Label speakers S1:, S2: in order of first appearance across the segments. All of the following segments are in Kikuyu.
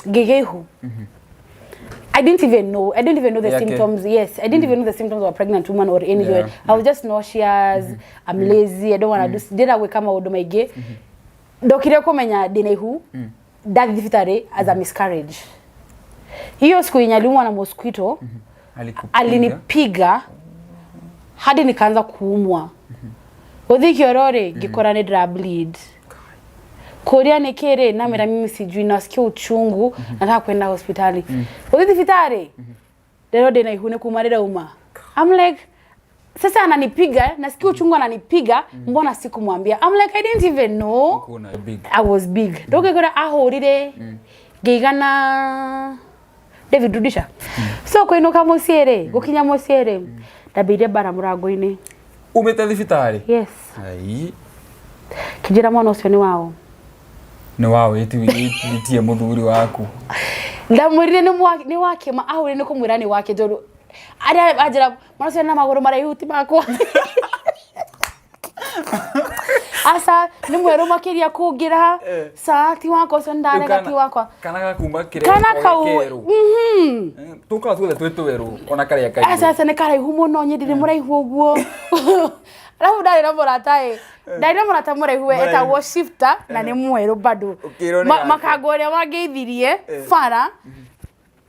S1: Ngĩgĩa ihu. I didn't even know. I didn't even know the
S2: Yake.
S1: symptoms. Yes, I didn't even know the symptoms of a pregnant woman or anything. I was just nauseous. I'm lazy. I don't want to do. Ndĩra gwĩka maũndũ maingĩ. Ndokire kũmenya ndĩna ihu. Ndathi thibitarĩ as a miscarriage. Hiyo siku yenye aliumwa na mosquito,
S2: Alikupiga.
S1: Alinipiga hadi nikaanza kuumwa. Gũthiĩ kĩoro rĩ, ngĩkora nĩ ndĩra bleed. Kũria nĩ kĩrĩ, namwĩra mimi sijui, nasikia uchungu, nataka kwenda hospitali. Gũthiĩ thibitarĩ, ndĩrwo ndĩna ihu nĩ kuma rĩrauma. I'm like, sasa ananipiga, nasikia uchungu, ananipiga, mbona sikumwambia? I'm like, I didn't even know.
S2: Kuna big.
S1: I was big. Ndũngĩkora ahũrire ngĩigana. David, rudisha. So kũinũka mũciĩ rĩ, gũkinya mũciĩ rĩ, ndambĩire mbara mũrango-inĩ.
S2: Umĩte thibitarĩ?
S1: Yes.
S2: Ai.
S1: Kĩnjĩra mwana ũcio nĩ wao.
S2: Nĩ wao ĩtie mũthuri waku.
S1: Ndamwĩrire nĩ wake ma ahũrire nĩ kũmwĩra nĩ wake tondũ arĩa anjĩra mwana ũcio na magũrũ maraihu ti makwa. Aca, nĩ mwerũ makĩria kũngĩra. Ca, ti wakwa ũcio, nĩ ndarega, ti wakwa.
S2: Kana gakuma kĩrĩa
S1: Kana kau
S2: kerũ. Tũkaga tuothe twĩ twerũ ona karĩa kairũ.
S1: Aca, aca, nĩ karaihu mũno, nyĩ ndirĩ mũraihu ũguo. Arabu ndarĩ na mũrata ĩ, ndarĩ na mũrata mũraihu we etagwo Shifter na nĩ mwerũ bado.
S2: Ũkĩrwo nĩ gake.
S1: Makango ũrĩa wangeithirie bara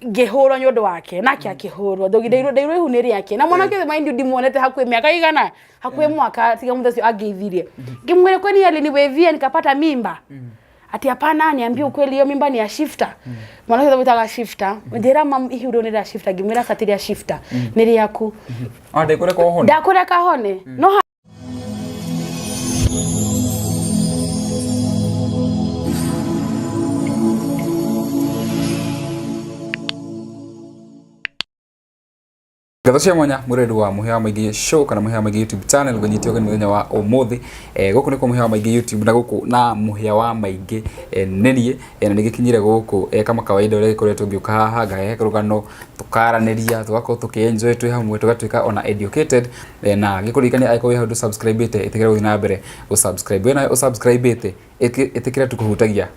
S1: ngĩhũrwo nĩ ũndũ wake, nake akĩhũrwo ndogi ndeirwo ihu nĩ rĩake na mwanake ũyũ, mind you, ndimuonete hakuhĩ mĩaka igana, hakuhĩ mwaka tiga mũthenya ũcio angeithirie. Ngĩmwĩra, kwani aliniwevia nikapata mimba? Ati hapana, niambie ukweli, hiyo mimba ni ya Shifter? Mwanake ũcio mwĩtaga Shifter. Njĩra mam, ihu rĩu nĩ rĩa Shifter? Ngĩmwĩra cati rĩa Shifter nĩ rĩaku.
S2: Ah, ndekũreka ũhone.
S1: Ndakũreka hone no.
S2: Ngatho cia mwanya mũreri wa Mũhĩa wa Maingĩ show kana Mũhĩa wa Maingĩ YouTube channel, ngũnyite ũgeni mũthenya wa ũmũthĩ. Gũkũ nĩkuo Mũhĩa wa Maingĩ YouTube na gũkũ na Mũhĩa wa Maingĩ nĩ niĩ na nĩgĩkinyire gũkũ kama kawaida ũrĩa gĩkoretwo ngĩũka haha ngahehe rũgano, tũkaranĩria, tũgakorwo tũkĩ-enjoy twĩ hamwe, tũgatuĩka ona educated. Na ngĩkũririkania, angĩkorwo wĩ hau ndũ-subscribe-ĩte, ĩtĩkĩra gũthiĩ na mbere gũ-subscribe. Wĩna ũ-subscribe-ĩte, ĩtĩkĩra tu kũhutagia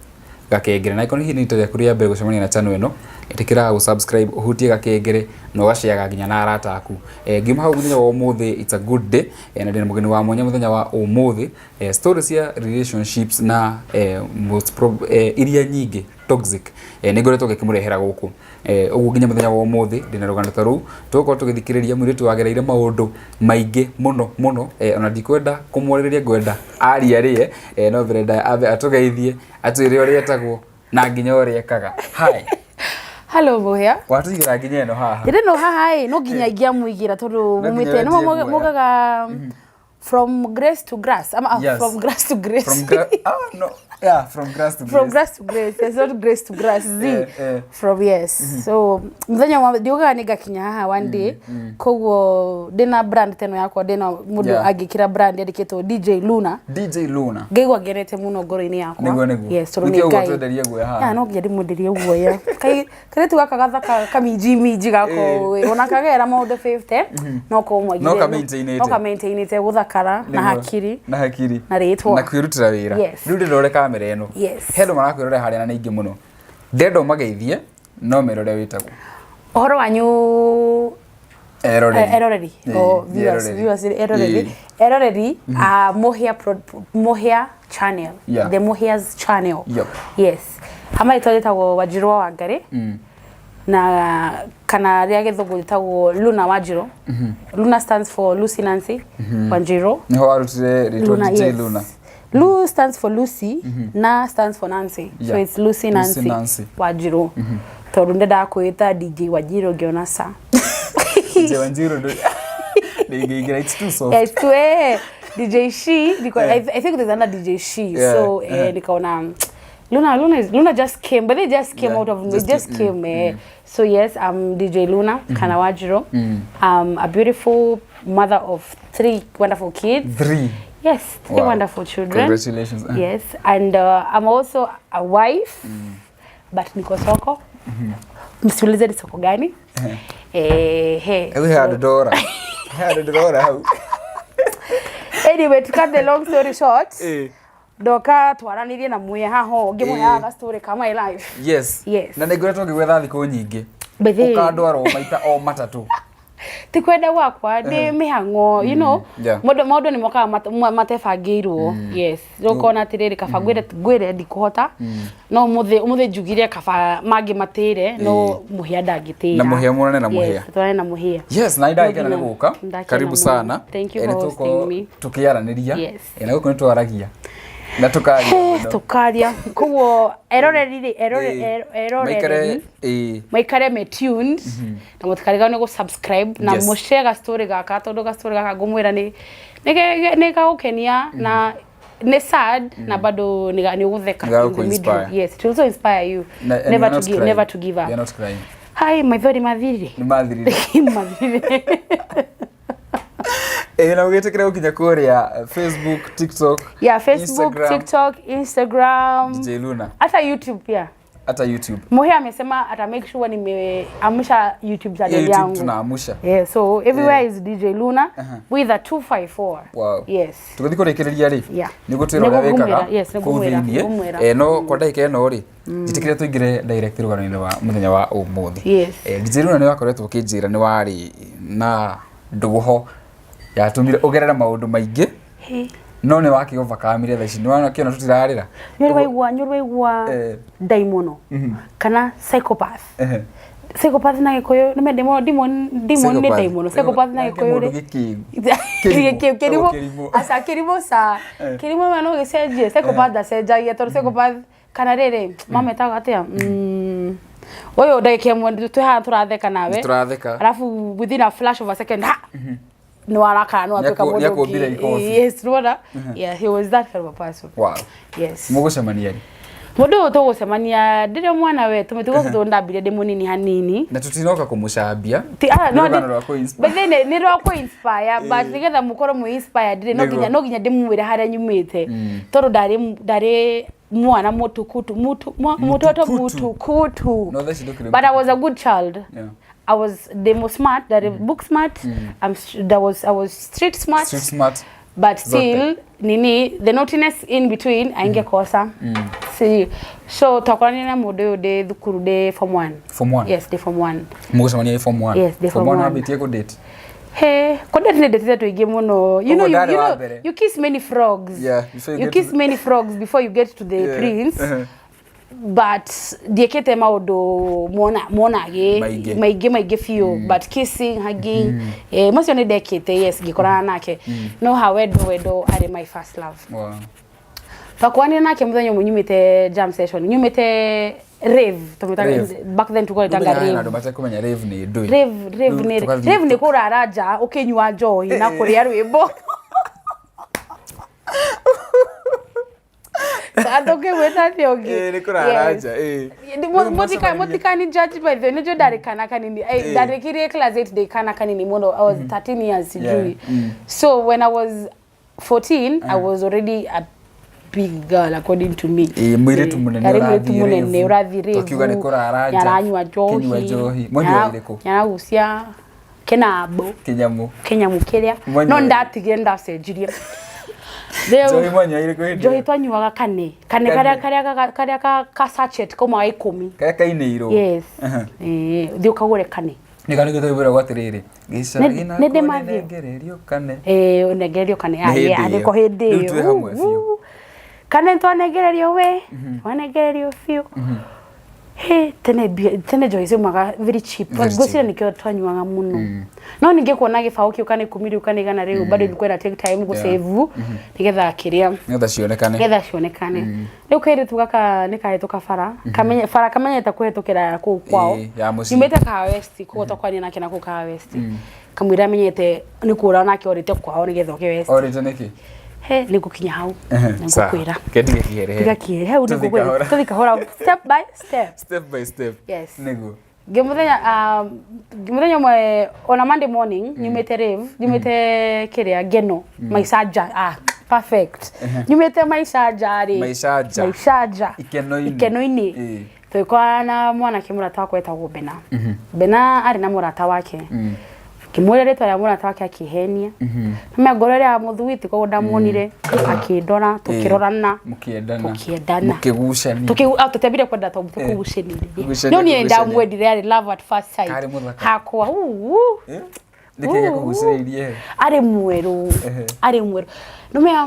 S2: gakengere, na angĩkorwo hihi nĩ rita rĩaku rĩa mbere gũcemania na channel ĩno, ĩtĩkĩra gũ-subscribe, ũhutie gakengere na ũgaciaga nginya na arata aku. Ngiuma hau, mũthenya wa ũmũthĩ, it's a good day, na ndĩna mũgeni wa mwanya mũthenya wa ũmũthĩ. Story cia relationships na iria nyingĩ toxic nĩ ngoretwo ngĩkĩmũrehera gũkũ. Ũguo nginya mũthenya wa ũmũthĩ ndĩna rũgano ta rũu tũgũkorwo tũgĩthikĩrĩria, mũirĩtu wagereire maũndũ maingĩ mũno mũno. Ona ndikwenda kũmwarĩrĩria, ngwenda aria rĩe. No mbere ndaya ambe atũgeithie, atwĩre ũrĩa etagwo na nginya ũrĩa ekaga. Hi.
S1: Hello, Mũhĩa.
S2: Watũigĩra nginya ĩno haha.
S1: Ĩrĩ no haha ĩ, no nginya ingĩamũigĩra tondũ
S2: No nginya
S1: mumĩte nĩ
S2: wenjie guoya.
S1: mugaga from grace to grass ama
S2: Yes.
S1: from grass to grace.
S2: From ah, no, yeah, from grass to
S1: From
S2: grace.
S1: grass to grace. It's not grace to grass z. From, yes. So muthenya wa ndiugaga nĩ ngakinya haha one day, koguo ndĩna brand teno yakwa, ndĩna mũndũ angĩkĩra brand yandĩkĩtwo DJ Luna.
S2: DJ Luna.
S1: Ngaigua ngenete mũno ngoro-inĩ yakwa.
S2: Nĩguo.
S1: Yes, tondũ
S2: Nĩkĩo
S1: nĩ
S2: ũguo
S1: Ngai.
S2: twenderie guoya haha.
S1: Ya, no nginya ndĩmwenderie guoya. Kai kairĩtu gaka gathaka kaminji minji gako ona kagera maũndũ 50 no ko
S2: No ka-maintainĩte.
S1: no ka-maintainĩte gũthakara na
S2: Nĩguo.
S1: hakiri
S2: na hakiri
S1: na rĩtwa.
S2: Na kwĩrutĩra wĩra.
S1: Yes.
S2: Rĩu ndĩrore kamera ĩno.
S1: Yes.
S2: He andũ marakwĩrora harĩa na nĩ aingĩ mũno, ndĩrenda ũmageithie no mere ũrĩa wĩtagwo.
S1: Ũhoro wanyu,
S2: eroreri.
S1: Eroreri. Oh, viewers,
S2: eroreri.
S1: Viewers, eroreri. Eroreri a Mohia Mohia channel. The Mohia's channel. Yes, hama ĩtwa rĩtagwo Wanjirũ wa Wangari na kana rĩa gĩthũngũ rĩtagwo Luna Wanjirũ. Luna stands for Lucy Nancy Wanjirũ.
S2: Niho warutire rĩtwa
S1: Luna,
S2: DJ
S1: yes.
S2: Luna?
S1: Lu stands for Lucy, Na stands for Nancy. So it's Lucy
S2: Lucy
S1: Nancy,
S2: Nancy.
S1: Wanjirũ. Tondũ ndendaga kwĩta DJ Wanjirũ ngĩona ca.
S2: DJ Wanjiru ndĩngĩingĩra, it's too soft.
S1: Yeah, it's too, DJ She because I think there's another DJ She. So nikaona Luna just came, but they just came out of
S2: just
S1: it just came. So yes, I'm DJ Luna kana Wanjiru. I'm a beautiful mother of three wonderful kids.
S2: Three?
S1: Yes, three wonderful children.
S2: Congratulations.
S1: Yes, and I'm also a wife, but niko soko. Msiulize ni soko gani. He.
S2: Rĩu he handũ ndora, he handũ ndĩrora hau.
S1: Anyway, to cut the long story short, Ndoka twaranĩrie na mwĩya haha ũũ, ngĩmũheaga gastory ka my life.
S2: Yes.
S1: Yes.
S2: Na nĩ ngoretwo ngĩgwetha thikũ nyingĩ.
S1: By the way-
S2: Ũkandwara o maita o matatũ.
S1: Ti kwenda gwakwa, nĩ mĩhang'o, you know.
S2: Yeah.
S1: Maũndũ nĩ mokaga matebangĩirwo. Yes, rĩu ũkona atĩrĩrĩ, kaba ngwĩre ndikũhota, no ũmũthĩ njugire kaba mangĩ matĩre, no mũhĩa ndangĩtĩra.
S2: Na mũhĩa muonane na mũhĩa.
S1: Yes, tuonane na mũhĩa.
S2: Yes, na ndagĩkena nĩ gũka.
S1: Ndakena
S2: Karibu
S1: mũno.
S2: sana.
S1: Thank you
S2: Eh,
S1: for
S2: nĩ
S1: hosting
S2: tũgũkorwo
S1: me.
S2: tũkĩaranĩria.
S1: Yes.
S2: Eh, na gũkũ nĩ twaragia. Na tũkaria mũno.
S1: Tukaria koguo eroreri rĩ,
S2: Maikare
S1: eroreri
S2: ĩĩ.
S1: maikare me tuned na mũtikariganĩrwo nĩ gũ-subscribe na
S2: Yes.
S1: mũshare gastory gaka, tondũ gastory gaka ngũmwĩra nĩ gagũkenia na nĩ sad na bado nĩ ũgũtheka
S2: Nĩ gagũkũ
S1: in the middle.
S2: inspire.
S1: Yes, it will also inspire you
S2: Na, and
S1: never
S2: you are
S1: to
S2: not
S1: give,
S2: crying.
S1: never to give
S2: You
S1: up.
S2: are not crying.
S1: Hai, maithori mathirire.
S2: Nĩ mathirire.
S1: Mathirire.
S2: Ĩĩ, na ũgĩtĩkĩra gũkinya kũrĩa Facebook, TikTok,
S1: Yeah, Facebook,
S2: Instagram,
S1: TikTok, Instagram,
S2: DJ Luna,
S1: hata YouTube pia.
S2: Hata YouTube.
S1: Muhe amesema ata make sure nimeamsha YouTube
S2: Hiyo
S1: channel
S2: YouTube
S1: yangu.
S2: tunaamusha.
S1: Yeah, so everywhere is DJ Luna with a 254.
S2: Wow.
S1: Yes.
S2: Tũgĩthiĩ kũrĩkĩrĩria rĩ,
S1: Yeah.
S2: nĩ gũtwĩra ũrĩa
S1: Nĩgũkũmwĩra,
S2: wĩkaga
S1: yes,
S2: kũu
S1: nĩngũmwĩra,
S2: thĩiniĩ.
S1: nĩngũmwĩra.
S2: Eh, no kwa ndagĩka ĩno rĩ, njĩtĩkĩre tũingĩre direct rũgano-inĩ rwa mũthenya wa ũmũthĩ.
S1: Yes.
S2: Eh, DJ Luna, nĩ wakoretwo ũkĩnjĩra nĩ warĩ na ndũgũ ho yatũmire ũgerere maũndũ maingĩ,
S1: Hey.
S2: no nĩ wakĩ overcome thaa ici nĩ wakĩona tũtirarĩra.
S1: Nĩ ũrĩ waigua ndaimono kana psychopath? Psychopath na Gĩkũyũ nĩ demon, demon, demon nĩ
S2: Psychopath.
S1: ndaimono. Psychopath na
S2: Yake
S1: Gĩkũyũ
S2: mũndũ
S1: rĩ?
S2: gĩkĩgu.
S1: Kĩrimũ.
S2: Kĩrimũ. Kĩrimũ.
S1: Aca, kĩrimũ ca kĩrimũ ma no gĩcenjie. Psychopath ndacenjagia, tondũ psychopath kana rĩrĩ mametaga atĩa? Ũyũ ndagĩka ĩmwe twĩ haha tũratheka nawe,
S2: Tũratheka.
S1: alafu within a flash of a second, ha, nĩ warakara, nĩ watuĩka mũndũ
S2: Nĩakũmbire
S1: ũngĩ.
S2: ikobi.
S1: Yes, nĩwona, yeah, he was that kind of a person.
S2: Wow.
S1: Yes.
S2: Mũgũcemania rĩ?
S1: Mũndũ ũyũ tũgũcemania ndĩrĩ mwana we tũmĩtugo tũtũ, ndambire ndĩ mũnini hanini.
S2: Na tũtinoka kũmũcambia.
S1: Ti,
S2: Nĩ
S1: no,
S2: rũgano rwa kũ-inspire.
S1: But then nĩ rwa kũ-inspire, but nĩgetha mũkorwo mwĩ inspired rĩ, no
S2: Nĩguo.
S1: nginya ndĩmwĩre harĩa nyumĩte, tondũ ndarĩ mwana mutukutu, mutoto
S2: Mutukutu.
S1: mutukutu.
S2: No, thaa ici ndũkĩrĩ.
S1: But I was a good child. I was the most smart, the book smart. I was street smart.
S2: Street smart.
S1: But
S2: Zote.
S1: still nini, the naughtiness in between aingekosa. Si so twakoranire na mũndũ ũyũ ndĩ thukuru, ndĩ form 1.
S2: Form 1?
S1: Yes, ndĩ form 1.
S2: Mũgũcemania form 1?
S1: Yes, ndĩ
S2: form
S1: form
S2: 1.
S1: one.
S2: Wambĩtie kũ-date?
S1: He, kũdate nĩ ndetete tũingĩ mũno. You know,
S2: Ũguo ndarĩ
S1: you
S2: wa
S1: know,
S2: mbere.
S1: you kiss many frogs.
S2: Yeah, before you
S1: You
S2: get
S1: kiss
S2: to the-
S1: many frogs before you get to the prince. But ndiĩkĩte maũndũ mona monagĩ
S2: Maingĩ.
S1: Maingĩ maingĩ biũ, but kissing, hugging, macio nĩ ndekĩte. Yes, ngĩkorana nake, no ha wendo arĩ my first love. Twakwanire nake mũthenya ũmwe nyumĩte jam session, nyumĩte rave tũmĩtaga.
S2: Rave.
S1: Back then tulikuwa
S2: Rĩu
S1: tũĩtaga
S2: menya
S1: rave.
S2: andũ matekũmenya rave nĩ ndũĩ.
S1: Rave
S2: Rĩu
S1: nĩ
S2: tũgathiĩ
S1: rave nĩ kũrara nja ũkĩnyua njohi na kũrĩa rwĩmbo atũkĩmwĩta atĩa ũngĩ?
S2: Ĩĩ, nĩ kũrara
S1: Yes.
S2: nja, ĩĩ. Rĩu mũcemanie.
S1: Mũtikani judge, by the way, nĩnjũĩ ndarĩ kana kanini. Ndarĩkirie class 8 ndĩ kana kanini mũno. I was 13 years, sijui. So when I was 14, I was already a big girl according to me.
S2: Ĩĩ, mũirĩtu mũnene.
S1: Ndarĩ mũirĩtu
S2: Ũrathiĩ
S1: mũnene
S2: rave.
S1: ũrathiĩ rave.
S2: Tũkiuga nĩ kũrara nja,
S1: Nĩaranyua njohi.
S2: kĩnyua njohi. Mwanyua ĩrĩkũ?
S1: Nĩaragucia kĩnambo.
S2: Kĩnyamũ.
S1: Kĩnyamũ kĩrĩa.
S2: Mwanyua
S1: No
S2: ĩrĩkũ?
S1: ndatigire, ndacenjirie.
S2: Njohi
S1: Rĩu
S2: mwanyua ĩrĩkũ hĩndĩ
S1: njohi
S2: ĩyo?
S1: twanyuaga kane kane.
S2: Kane.
S1: Karĩa ka sachet kaumaga 10.
S2: Karĩa kainĩirwo?
S1: Yes. Ĩĩ, thiĩ ũkagũre kane.
S2: Nĩ kanigĩ tũgĩbwĩragwo atĩrĩrĩ, gĩcagi
S1: Nĩ
S2: nako
S1: ndĩ mathiũ.
S2: nĩnengererio kane.
S1: Ĩĩ, ũnengererio kane.
S2: Nĩ hĩndĩ
S1: Yeah,
S2: ĩyo.
S1: nĩko hĩndĩ
S2: Rĩu
S1: ĩyo.
S2: twĩ hamwe biũ.
S1: Uu, kane twanengererio, we twanengererio biũ. He, tene tene njohi ciumaga very cheap.
S2: Very
S1: Ngwĩciria
S2: cheap.
S1: nĩkĩo twanyuaga mũno, no ningĩ kuona gĩbaũ kĩu kana 10 rĩu kana 100 rĩu, bado ilikuwa ina take time gũsave nĩgetha kĩrĩa
S2: Nĩgetha cionekane.
S1: Nĩgetha cionekane. Rĩu kairĩtu gaka nĩ kahĩtũka bara, kamenye bara, kamenyete kũhĩtũkĩra kũu kwao.
S2: Ĩĩ, ya mũciĩ.
S1: Nyumĩte Kahawa West, koguo twakwaria nake na kũu Kahawa West, kamwĩra amenyete nĩ kũra nake orĩte kwao nĩgetha oke West.
S2: Orĩte nĩkĩ?
S1: He, nĩ ngũkinya hau, nĩ
S2: Sawa.
S1: ngũkwĩra.
S2: Kendige kĩherehere.
S1: Tiga kĩhere hau, nĩ
S2: Tũthiĩ
S1: ngũkwĩra.
S2: kahora.
S1: Tũthiĩ kahora, step by step.
S2: Step by step.
S1: Yes.
S2: Nĩguo.
S1: Ngĩmũthenya ngĩmũthenya ũmwe ona Monday morning, nyumĩte rave, nyumĩte kĩrĩa ngeno maica nja, ah, perfect, nyumĩte maica nja rĩ.
S2: Maica nja.
S1: Maica nja.
S2: Ikeno-inĩ.
S1: Ikeno-inĩ. Tũgĩkorana na mwanake mũrata wakwa wetagwo Bena. Bena arĩ na mũrata wake. Ngĩmwĩra rĩtwa rĩa mũrata wake akĩhenia. Nĩme ngoro ĩrĩa ya mũthuiti koguo ndamuonire akĩndora tũkĩrorana.
S2: Mũkĩendana.
S1: Tũkĩendana.
S2: Mũkĩgucania.
S1: Tũtiambire kwenda tondũ tũkĩgucanirie.
S2: Kũgucania,
S1: No niĩ
S2: kũgucania.
S1: ndamwendire yarĩ love at first sight.
S2: Karĩ mũthaka.
S1: Hakwa uu.
S2: Eh? Nĩkĩ gĩakũgucĩrĩirie?
S1: Arĩ mwerũ. Arĩ mwerũ. Nĩmea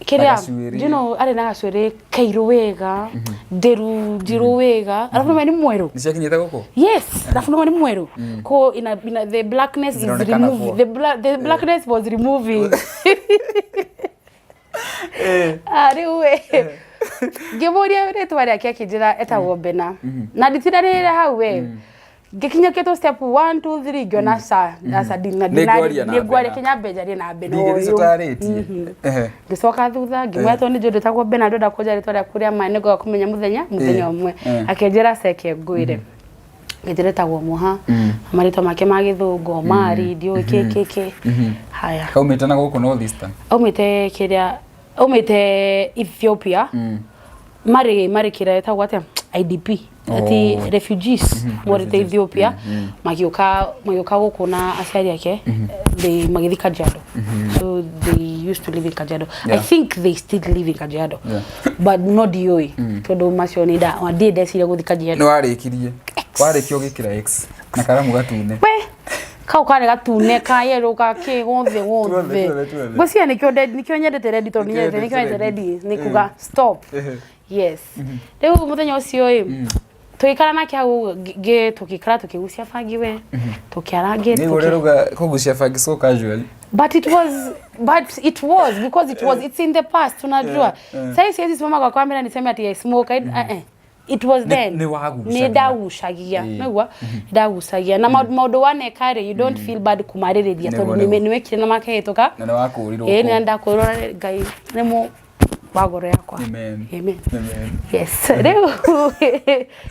S2: Na
S1: kĩrĩa
S2: gacuĩrĩ.
S1: you know arĩ na gacuĩrĩ kairũ wega nderu njirũ wega alafu nĩma nĩ mwerũ.
S2: Nĩ ciakinyĩte gũkũ?
S1: Yes, alafu nĩma nĩ mwerũ ko ina the blackness is
S2: Zinaonekana
S1: removing
S2: poa.
S1: the blackness was removing.
S2: Eh.
S1: Ah, rĩu we ngĩmũria rĩtwa rĩake akĩnjĩra etagwo Bena na nditindanĩrĩre hau we ngĩkinya kĩtũ step 1 2 3 ngĩona ca aca
S2: Nĩngwaria na
S1: nĩngwaria
S2: Bena.
S1: kinya njarie na Bena
S2: Ndingĩthiĩ
S1: ũyũ.
S2: tũtarĩtie. Ehe.
S1: Ngĩcoka thutha ngĩmwĩra tondũ nĩ njũĩ ndĩtagwo Bena ndĩrenda kũnjĩra rĩtwa rĩaku rĩa ma nĩngoka kũmenya mũthenya mũthenya ũmwe. Akĩnjĩra ceke ngwĩre ngĩnjĩra ĩtagwo Moha marĩtwa make ma gĩthũngũ Omari ndiũĩ kĩ kĩ kĩ haya.
S2: Kaumĩte na gũkũ North Eastern.
S1: Aumĩte kĩrĩa aumĩte Ethiopia marĩ kĩrĩa ĩtagwo atĩa IDP ati refugees morĩte Ethiopia magĩũka magĩũka gũkũ na aciari ake they magĩthiĩ Kajiado, so they used to live in Kajiado. I think they still live in Kajiado, but no ndiũĩ tondũ macio nĩ nda ndirĩ ndeciria gũthiĩ Kajiado.
S2: Nĩ warĩkirie. Warĩkia ũgĩkĩra X na karamu gatune.
S1: We kau karĩ gatune ka yellow ka kĩ gothe
S2: Tuothe,
S1: gothe.
S2: tuothe, tuothe.
S1: Ngwĩciria nĩkĩo nĩkĩo nyendete rendi tondũ
S2: Nĩkĩo
S1: nyendete nĩkĩo
S2: wendete
S1: nyendete
S2: rendi.
S1: rendi nĩ kuga stop. Yes, rĩu mũthenya ũcio ĩ tũgĩikara nake hau tũgĩikara tũkĩgucia bangi we tũkĩarangi.
S2: Nĩ ũrĩa rauga kũgucia bangi so casual.
S1: But it was because it was it's in the past, unajua. Sasa siwezi simama kwa kamera niseme ati I smoke. It was then
S2: Nĩ wagucagia.
S1: Nĩ ndagucagia nĩguo ndagucagia na maũndũ waneka rĩ, you don't feel bad kũmarĩrĩria
S2: Nĩguo,
S1: tondũ
S2: nĩguo.
S1: nĩwekire na makĩhĩtũka.
S2: Na nĩ wakũrirwo.
S1: Ĩĩ nĩ ndakũrirwo na Ngai nĩ mũ wa ngoro yakwa.
S2: Amen.
S1: Amen.
S2: Amen.
S1: Yes, rĩu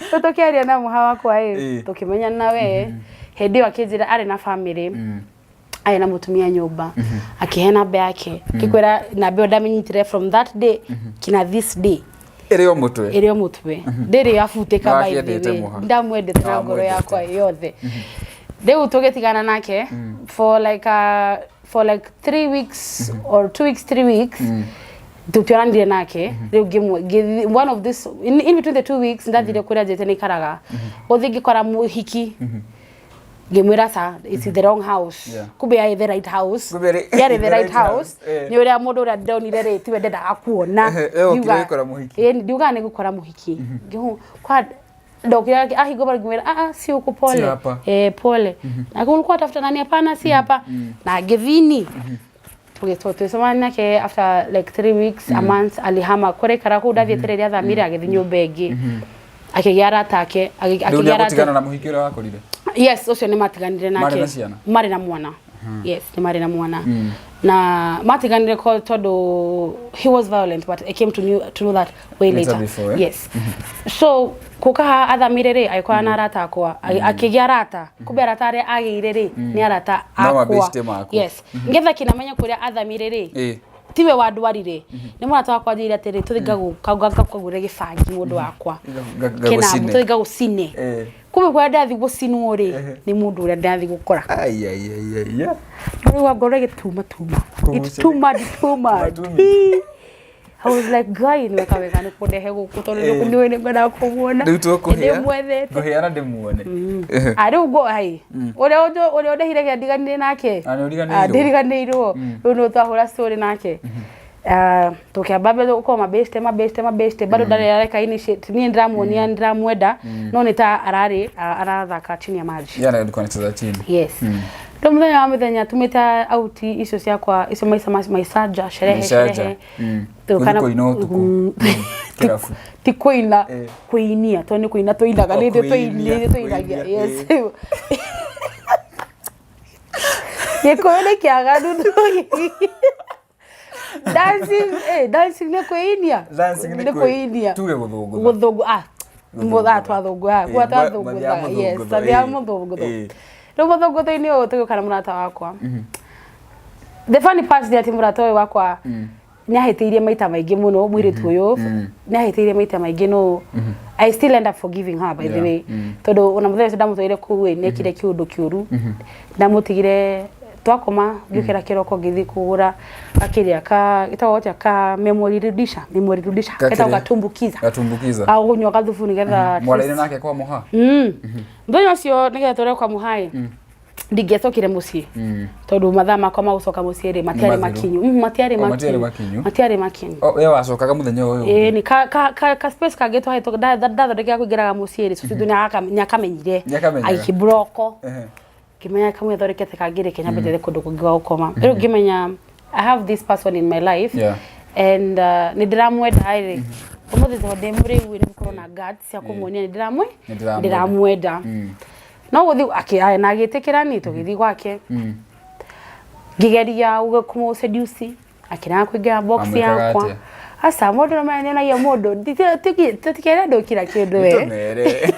S1: rĩu tũkĩaria na mũha wakwa ĩ tũkĩmenyana na we hĩndĩ ĩyo akĩnjĩra arĩ na family, arĩ na mũtumia nyũmba, akĩhe namba yake ngĩkwĩra namba ĩyo ndamĩnyitire from that day kinya this day.
S2: Ĩrĩ o mũtwe.
S1: Ĩrĩ o mũtwe ndĩrĩ yabutĩka by the
S2: Nĩwakĩendete
S1: way.
S2: Mũha.
S1: Ndamwendete na ngoro
S2: Nĩwamwendete.
S1: yakwa yothe. Rĩu tũgĩtigana nake for like 3 weeks or 2 weeks, 3 weeks tutionanire nake. Rĩu ngĩmwe one of this in between the 2 weeks ndathire kũrĩa njĩte nĩikaraga gũthiĩ ngĩkora mũhiki ngĩmwĩra sa it's the wrong house. Kumbe yarĩ the right house.
S2: Kumbe
S1: yarĩ the right house.
S2: Eh.
S1: Nĩ ũrĩa mũndũ ũrĩa ndonire rĩ tiwe ndendaga kuona.
S2: Ehe, eh, okire
S1: Ngiuga-
S2: gũkora mũhiki.
S1: Ĩĩ, ndiugaga nĩ gũkora mũhiki. Kwa ndokire ahingwo bara ngĩmwĩra, "Ah, ah, si huku, pole."
S2: Si hapa.
S1: Eh, pole na kulikuwa tafuta nani, hapana, si hapa na ngĩthini tũgĩcemania nake after like 3 weeks, a month alihama kũrĩa aikaraga kũu ndathiĩte rĩrĩa athamire agĩthiĩ nyũmba ĩngĩ akĩgĩa arata ake
S2: Rĩu
S1: akĩgĩa arata.
S2: nĩagũtigana na mũhiki ũrĩa wakorire.
S1: Yes, ũcio nĩ matiganire nake.
S2: Marĩ na ciana?
S1: Marĩ na mwana, yes, nĩ marĩ na mwana na matiganire ko tondũ he was violent, but I came to know that way
S2: Later
S1: later.
S2: before, eh?
S1: Yes, so kuka haha athamire rĩ agĩkorana na arata akwa akĩgĩa arata kumbe arata arĩa agĩire rĩ nĩ arata
S2: No
S1: akwa.
S2: mabeshte maku.
S1: Yes, ngetha kĩnamenya kũrĩa athamire rĩ tiwe wandwarire nĩ mũrata wakwa anjĩire atĩrĩ tũthiĩ ngakũgũre gĩbangi mũndũ wakwa
S2: Ngagũcine.
S1: kĩnambu tũthiĩ ngagũcine. Kumbe kũrĩa ndathiĩ gũcinwo rĩ nĩ mũndũ ũrĩa ndathiĩ gũkora.
S2: Ai ai ai ai. Yeah.
S1: Rĩu ngoro ĩgĩtuma tuma. It
S2: Kũgucĩrĩria.
S1: too much, too much.
S2: Matumi.
S1: I was like, Ngai nĩ weka wega nĩ kũndehe gũkũ tondũ nĩ nĩ ngwendaga kũmuona.
S2: Rĩu tũkũhĩa.
S1: Ndĩmwethete.
S2: Ngũhĩa na ndĩmuone.
S1: Ah, rĩu ngo ai ũrĩa ũrĩa ũndehire gĩa ndiganire nake.
S2: Ah, nĩ ũriganĩirwo?
S1: Ah, ndiriganĩirwo rĩu nĩ twahũra story nake. Ah, tũkĩamba mbere gũkorwo mabeshte mabeshte mabeshte bado ndarĩ areka initiate niĩ ndĩramuonia ndĩramwenda no nĩ ta ararĩ arathaka chini ya maji.
S2: Yana alikuwa anacheza chini.
S1: Yes, rĩu mũthenya wa mũthenya tumĩte auti icio ciakwa icio maica maicaja sherehe
S2: Maicaja.
S1: sherehe.
S2: Gũthiĩ kũina ũtukũ. Kĩrabu.
S1: Ti kũina kũinia tondũ nĩ kũina tũinaga
S2: O,
S1: nĩ ithuĩ
S2: kũinia,
S1: nĩ ithuĩ tũinagia.
S2: kũinia,
S1: Yes, gĩkũyũ nĩ kĩaganu dancing, dancing nĩ kwĩinia.
S2: Dancing
S1: nĩ kwĩinia.
S2: Tuge gũthũngũtha.
S1: Gũthũngũ ah
S2: Gũthũngũtha.
S1: Twathũngũtha
S2: Eh,
S1: kwa twathũngũtha, yes,
S2: mathiaga
S1: twathiaga
S2: mũthũngũtho,
S1: mũthũngũtho. Rĩu mũthũngũtho-inĩ ũyũ tũgĩũka na mũrata wakwa. The funny part nĩ atĩ mũrata ũyũ wakwa Nĩ ahĩtĩirie maita maingĩ mũno mũirĩtu ũyũ, nĩ ahĩtĩirie maita maingĩ, no I still end up forgiving her, by the way, tondũ ona mũthenya ũcio ndamũtwarire kũu ĩ, nĩekire kĩũndũ kĩũru. Ndamũtigire twakoma, ngĩũkĩra kĩroko ngĩthiĩ kũgũra gakĩrĩa ka gĩtagwo atĩa, ka memory rudisha, memory rudisha.
S2: Ka
S1: getagwo
S2: kĩrĩa?
S1: gatumbukiza.
S2: Gatumbukiza.
S1: Agũnyua gathubu nĩgetha at
S2: Mwaraire
S1: least-
S2: nake kwa mũha?
S1: Mũthenya ũcio nĩgetha tũre kwa mũhaĩ, ndingĩacokire mũciĩ tondũ mathaa makwa ma gũcoka mũciĩ rĩ matiarĩ
S2: Nĩ mathiru.
S1: makinyu. Matiarĩ
S2: Oh, matiarĩ
S1: makinyu.
S2: makinyu.
S1: Matiarĩ makinyu.
S2: Oh, we wacokaga mũthenya ũyũ ũngĩ?
S1: Ĩĩ, nĩ ka space kangĩ twahetwo ndathondekera kũingĩraga mũciĩ rĩ, cũcũ nĩakamenyire.
S2: Nĩakamenyaga.
S1: Agĩkĩmburoko. Ngĩmenya kamwe thondekete kangĩ rĩ, kenya mbethere kũndũ kũngĩ gwa gũkoma. Rĩu ngĩmenya I have this person in my life and nĩ ndĩramwenda rĩ, ũmũthĩ tondũ ndĩ mũrĩu nĩ gũkorwo na guts cia kũmuonia nĩ ndĩramwe
S2: Nĩ ndĩramwenda.
S1: Ndĩramwenda. No gũthiĩ na agĩtĩkĩra ni tũgĩthiĩ gwake, ngĩgeria kũmũ-seduce, akĩrega kũingĩra box
S2: Wamwĩkaga
S1: yakwa.
S2: atĩa?
S1: Aca, mũndũ no nyonagia mũndũ, tũtikere andũ kira kĩndũ we.
S2: Tũmere.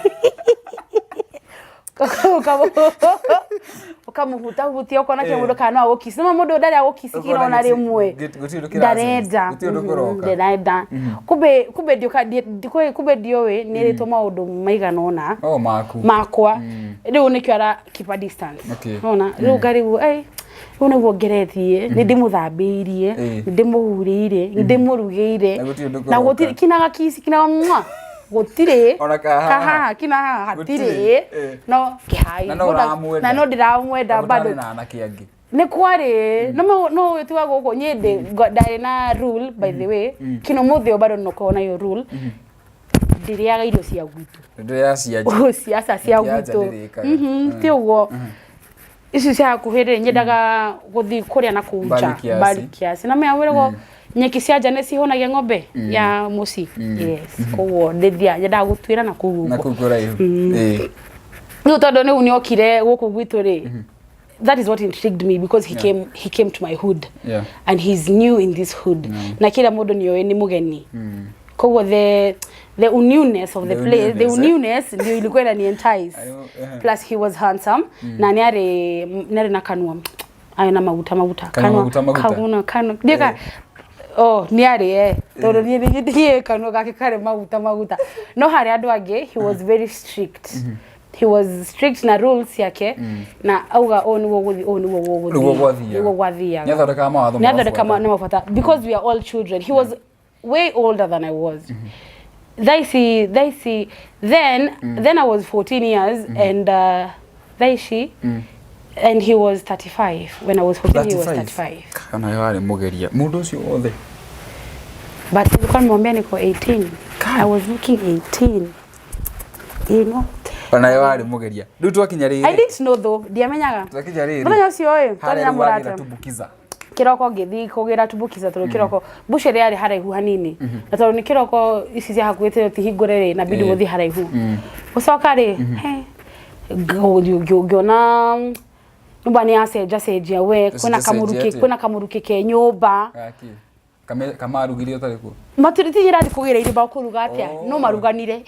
S1: Ũkamũhutahutia ũkona kĩ mũndũ kana no agũkici, no mũndũ ndarĩ agũkici kira ona rĩmwe.
S2: Gũtirĩ ũndũ kĩracenjia.
S1: Ndarenda.
S2: Gũtirĩ ũndũ kũroka.
S1: Ndarenda. Kumbe ndiũka kumbe ndiũĩ nĩ ĩrĩtwo maũndũ maigana ũna
S2: Oh, maku.
S1: Makwa. Rĩu nĩkĩo ara keep a distance. Ona rĩu ngarigwo, "Ei, rĩu nĩguo ngeretie, nĩ ndĩmũthambĩirie, nĩ ndĩmũhurĩire, nĩ ndĩmũrugĩire,
S2: Na gũtirĩ ũndũ
S1: na
S2: kũroka.
S1: gũtirĩ kina gakici kina mwa, gũtirĩ."
S2: Ona kahaha.
S1: Kahaha kina haha
S2: Gũtirĩ.
S1: hatirĩ. No kĩhai.
S2: Na no ũramwenda.
S1: Na no ndĩramwenda bado.
S2: Ũtarĩ na anake angĩ.
S1: Nĩ kwarĩ no no tiwa gũkũ nyĩ ndarĩ na rule, by the way, kino mũthĩ ũyũ bado nokorwo na iyo rule, ndĩrĩaga irio cia gwitũ.
S2: Ndĩrĩa cia nja.
S1: Ciaca cia
S2: Cia nja
S1: gwitũ.
S2: ndĩrĩkaga.
S1: Ti ũguo ici cia hakuhĩ rĩ, nyendaga gũthiĩ kũrĩa na kũu nja.
S2: Mbali kiasi.
S1: Mbali kiasi, na mea wĩragwo nyeki cia nja nĩ cihũnagia ng'ombe ya mũciĩ, yes. Koguo ndĩthia nyendaga gũtuĩra na kũu
S2: Na
S1: ũguo.
S2: kũu kũraihu.
S1: Rĩu tondũ rĩu nĩokire gũkũ gwitũ rĩ, that is what intrigued me, because he came to my hood and he's new in this hood, na kila mũndũ nĩoĩ nĩ mũgeni, koguo the newness of the
S2: The
S1: place, the
S2: newness, eh?
S1: newness ndio ilikuwa inani entice. Plus he was handsome na nĩ arĩ na kanua ayo na maguta maguta.
S2: Kanua maguta maguta.
S1: Kanua kanua ndika oh nĩ arĩ tondũ niĩ niĩ kanua gake karĩ maguta maguta. No harĩ andũ angĩ he was very strict. He was strict na rules yake, na auga ũũ nĩguo gũthiĩ, ũũ nĩguo gũgũthiĩ.
S2: Nĩguo gwathiaga.
S1: Nĩguo gwathiaga.
S2: Nĩathondekaga mawatho
S1: Nĩathondeka
S2: magabuata.
S1: na mabuata, because we are all children. He was way older than I was. Thaa ici then I was 14 years and thaa ici, and he was 35. When I was 14, he was 35.
S2: Kana yo arĩ mũgeria mũndũ ũcio wothe.
S1: But nilikuwa nimwambia niko 18. I was looking 18.
S2: Ona yo arĩ mũgeria. Rĩu twakinya
S1: I
S2: rĩrĩ.
S1: didn't know though, ndiamenyaga.
S2: Twakinya rĩrĩ.
S1: Mũthenya ũcio ĩ, twarĩ
S2: Harĩa
S1: na
S2: rĩu wagĩra
S1: mũrata.
S2: tumbukiza.
S1: Kĩroko ngĩthiĩ kũgĩra tumbukiza, tondũ kĩroko bucĩrĩ yarĩ haraihu hanini, na tondũ nĩ kĩroko ici cia hakuhĩ tĩyo ti hingũre rĩ, nabidi gũthiĩ haraihu. Gũcoka rĩ, he, ngĩona nyũmba nĩ yacenjacenjia we, kwĩna
S2: Yacenjacenjia
S1: kamũrukĩ.
S2: atĩa?
S1: Kwĩna kamũrukĩ ke nyũmba.
S2: Gaki. Kamarugire ũtarĩ kuo.
S1: Matirĩ irathi kũgĩra irio kũruga atĩa.
S2: Oh.
S1: No maruganire,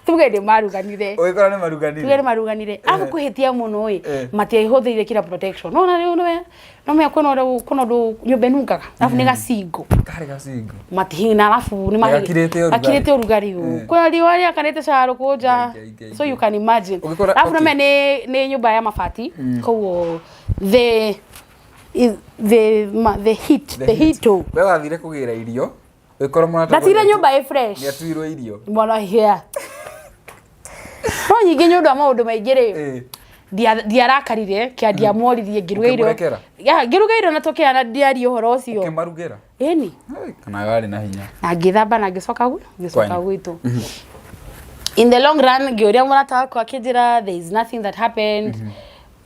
S1: tuge nĩ maruganire.
S2: Ũgĩkora nĩ maruganire.
S1: Tuge nĩ maruganire, arabu kwĩhĩtia mũno ĩ, matiahũthĩrire kira protection. No na rĩu nĩwe no mea kwĩna ũrĩa kwĩna ũndũ nyũmba ĩnungaga, arabu nĩ gacingo.
S2: Karĩ gacingo.
S1: Matihina, arabu nĩ
S2: Gakirĩte ũrugarĩ.
S1: Gakirĩte ũrugarĩ ũ, kwĩna riũa rĩakanĩte caro kũu nja.
S2: Ngai, Ngai,
S1: So you can imagine.
S2: Ũgĩkora-
S1: Arabu nĩme nĩ nyũmba ya mabati, koguo the is the ma, the heat, the heat o.
S2: We wathire kũgĩra irio. Ũgĩkora mũrata.
S1: Ndatigire nyũmba ĩ fresh.
S2: Nĩatuirwo irio.
S1: Mwana hĩa no nyingĩ nĩ ũndũ wa maũndũ maingĩ rĩ, ndiarakarire kĩa ndiamworirie ngĩruga irio.
S2: Ũkĩmũrekera?
S1: Ya, ngĩruga irio na tũkĩara na ndiaria ũhoro ũcio.
S2: Ũkĩmarugĩra.
S1: Ĩni.
S2: Hey, kana yo arĩ na hinya.
S1: Na ngĩthamba na ngĩcoka ngĩcoka
S2: Kwanyu.
S1: gwitũ. In the long run ngĩũria mũrata wakwa, akĩnjĩra there is nothing that happened.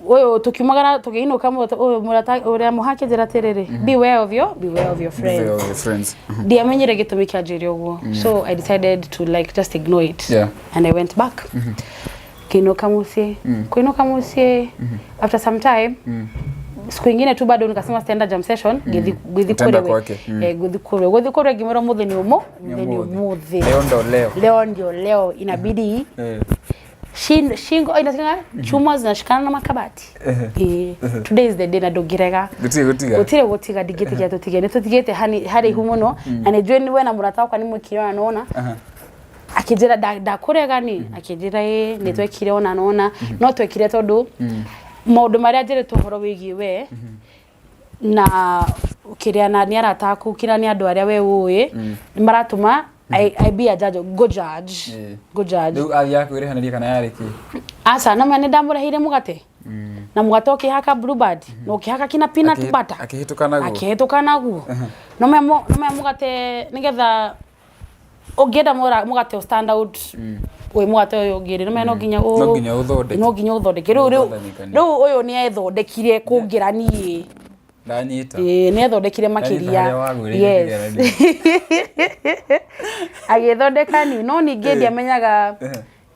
S1: Ũyũ tũkiumagara tũkĩinũka, ũyũ mũrata ũrĩa mũha akĩnjĩra atĩrĩrĩ, "Beware of your friends."
S2: Beware of your friends.
S1: Ndiamenyire gĩtũmi kĩanjĩre ũguo, so I decided to like just ignore it and I went back. Kĩinũka mũciĩ, kũinũka mũciĩ after some time, siku ingine tu bado nikasema sitaenda jam session, ngĩthi
S2: Utaenda
S1: kũrĩ we.
S2: kwake.
S1: Eh, ngĩthi kũrĩ we, gũthi kũrĩ we ngĩmwĩra ũmũthĩ nĩ ũmũthĩ nĩ ũmũthĩ.
S2: Leo ndo leo.
S1: Leo ndio leo, inabidi. Shingo inasikana chuma zinashikana na makabati. Eh, today is the day na ndũngĩrega.
S2: Gũtirĩ gũtiga.
S1: Gũtirĩ gũtiga, ndingĩtigia tũtige, nĩ tũtigĩte haraihu mũno, na nĩ njũĩ we na mũrata wakwa nĩ mwĩkire ona nona. Akĩnjĩra ndakũrega ni, akĩnjĩra ĩ nĩ twekire ona nona, no twekire tondũ maũndũ marĩa njĩrĩtwo ũhoro wĩgiĩ we na kĩrĩa na nĩ arata aku kĩrĩa nĩ andũ arĩa we ũĩ nĩ maratũma I be a judge, go judge. Go judge.
S2: Rĩu athiaga kwĩrĩhanĩria kana yarĩ kĩ?
S1: Aca, no nĩ ndamũreheire mũgate na mũgate ũkĩhaka Blueband na ũkĩhaka kina peanut butter.
S2: Akĩhĩtũka naguo.
S1: Akĩhĩtũka naguo. No me mũgate nĩgetha ũngĩenda mũgate ũ stand out wĩ mũgate ũyũ ũngĩ rĩ, no nginya
S2: No nginya ũthondeke.
S1: No nginya ũthondeke. Rĩu
S2: Ũthondekanie.
S1: Rĩu ũyũ nĩ ethondekire kũngĩra niĩ.
S2: Ndanyita.
S1: Ĩĩ, nĩ ethondekire
S2: Ndanyita
S1: makĩria.
S2: harĩa wagwĩrĩire
S1: Yes.
S2: kĩgeranio.
S1: Agĩthondeka ni, no ningĩ ndiamenyaga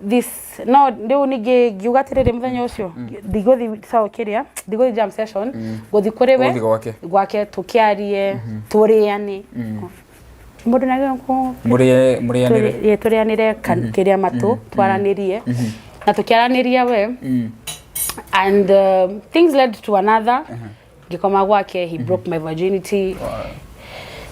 S1: this, no rĩu ningĩ ngiuga atĩrĩrĩ, mũthenya ũcio ndigũthi sawa kĩrĩa ndigũthi jam session, ngũthi kũrĩ we.
S2: Ũgũthiĩ gwake.
S1: Gwake tũkĩarie, tũrĩane mũndũ nagĩrĩirwo
S2: Mũrĩe mũrĩanĩre.
S1: Tũrĩanĩre kĩrĩa matũ twaranĩrie na tũkĩaranĩria we, and things led to another. Ngĩkoma gwake, he broke my virginity,